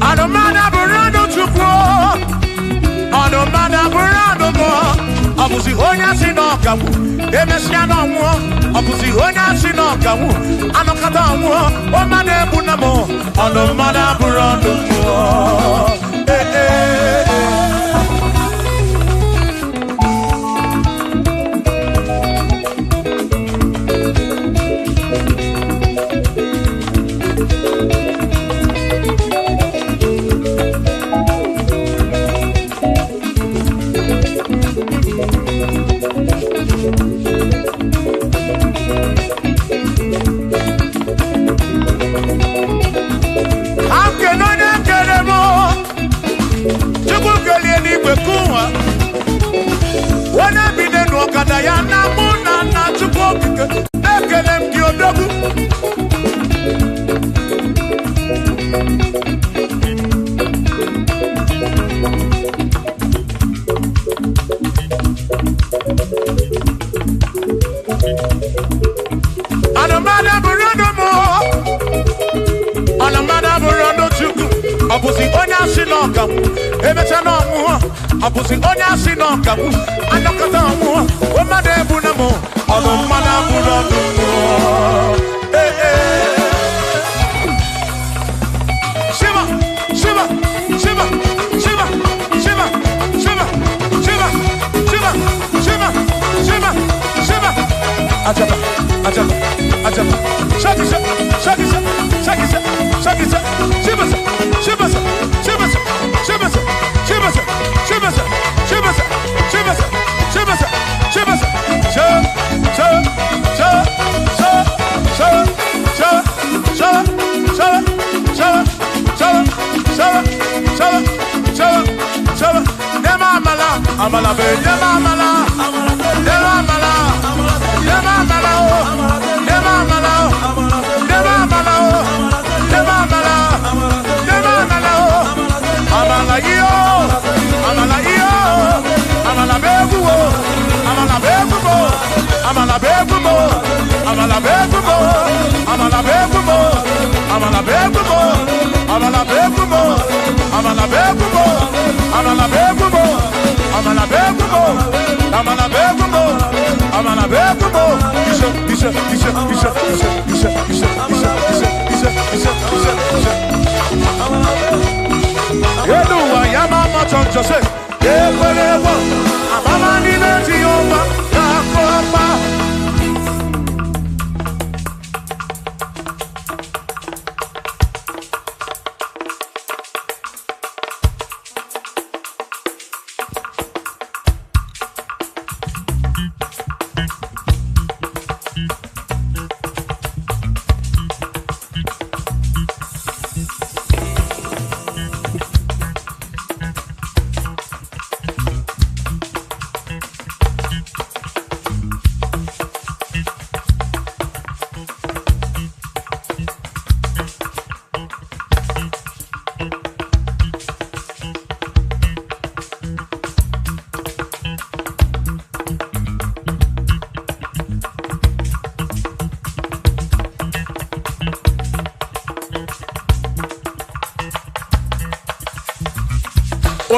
Anụmanụ abụrụ anụ Chukwu. Anụmanụ abụrụ anụ mmụọ. Ọ bụzi onye asị na ọkagbu, emesịa na ọnwụọ. Ọ bụzi onye asị na ọkagbu, anọkọta ọnwụọ. Ọmmadụ egbu na mụ. Anụmanụ abụrụ anụ mmụọ. Ee, ee, ee. Akene onye kere m, Chukwu kelie n'igwe kụwa. Onye bi n'elu ọkada ya na mụ na nna Chukwu okike, ekele m gị odogwu. Anụmanụ abụrụ ọnụ mụ. Anụmanụ abụrụ ọnụ Chukwu. Ọ bụzi onye asị na ọkagbu, emecha na ọnwụọ. Ọ bụzi onye asị na ọkagbu, anọkọta ọnwụọ. Mmadụ egbu na mụ. Ọnụ mmadụ abụrụ ọnụ mmụọ. Ee, ee. Shiva, Shiva, Shiva, Shiva, Shiva, Shiva, Shiva, Shiva, Shiva, Shiva, Shiva. Ajaba, ajaba, ajaba. Shaki, shaki, shaki, shaki, shaki, shaki. Shiva, Shiva, Shiva, Shiva, Shiva, Shiva, Shiva, Shiva, Shiva, Shiva. Sha, sha, sha, sha, sha, sha, sha, sha, sha, sha, sha, sha, sha, sha. Nema amala, amala be, nema amala, nema amala, nema amala o, nema amala o, nema amala o, nema amala, nema amala o, amala iyo, amala iyo, amala be guo, amala be guo, amala be guo, amala be guo, amala be guo, amala be guo, amala be guo, amala be guo, amala be guo, amala be guo, amala be guo, amala be guo. Isha, isha, isha, isha, isha, isha, isha, isha, isha, isha, isha, isha. Yeluwa ya mama choncho se, yekwelewa, amama ni meji yoma, kakopa.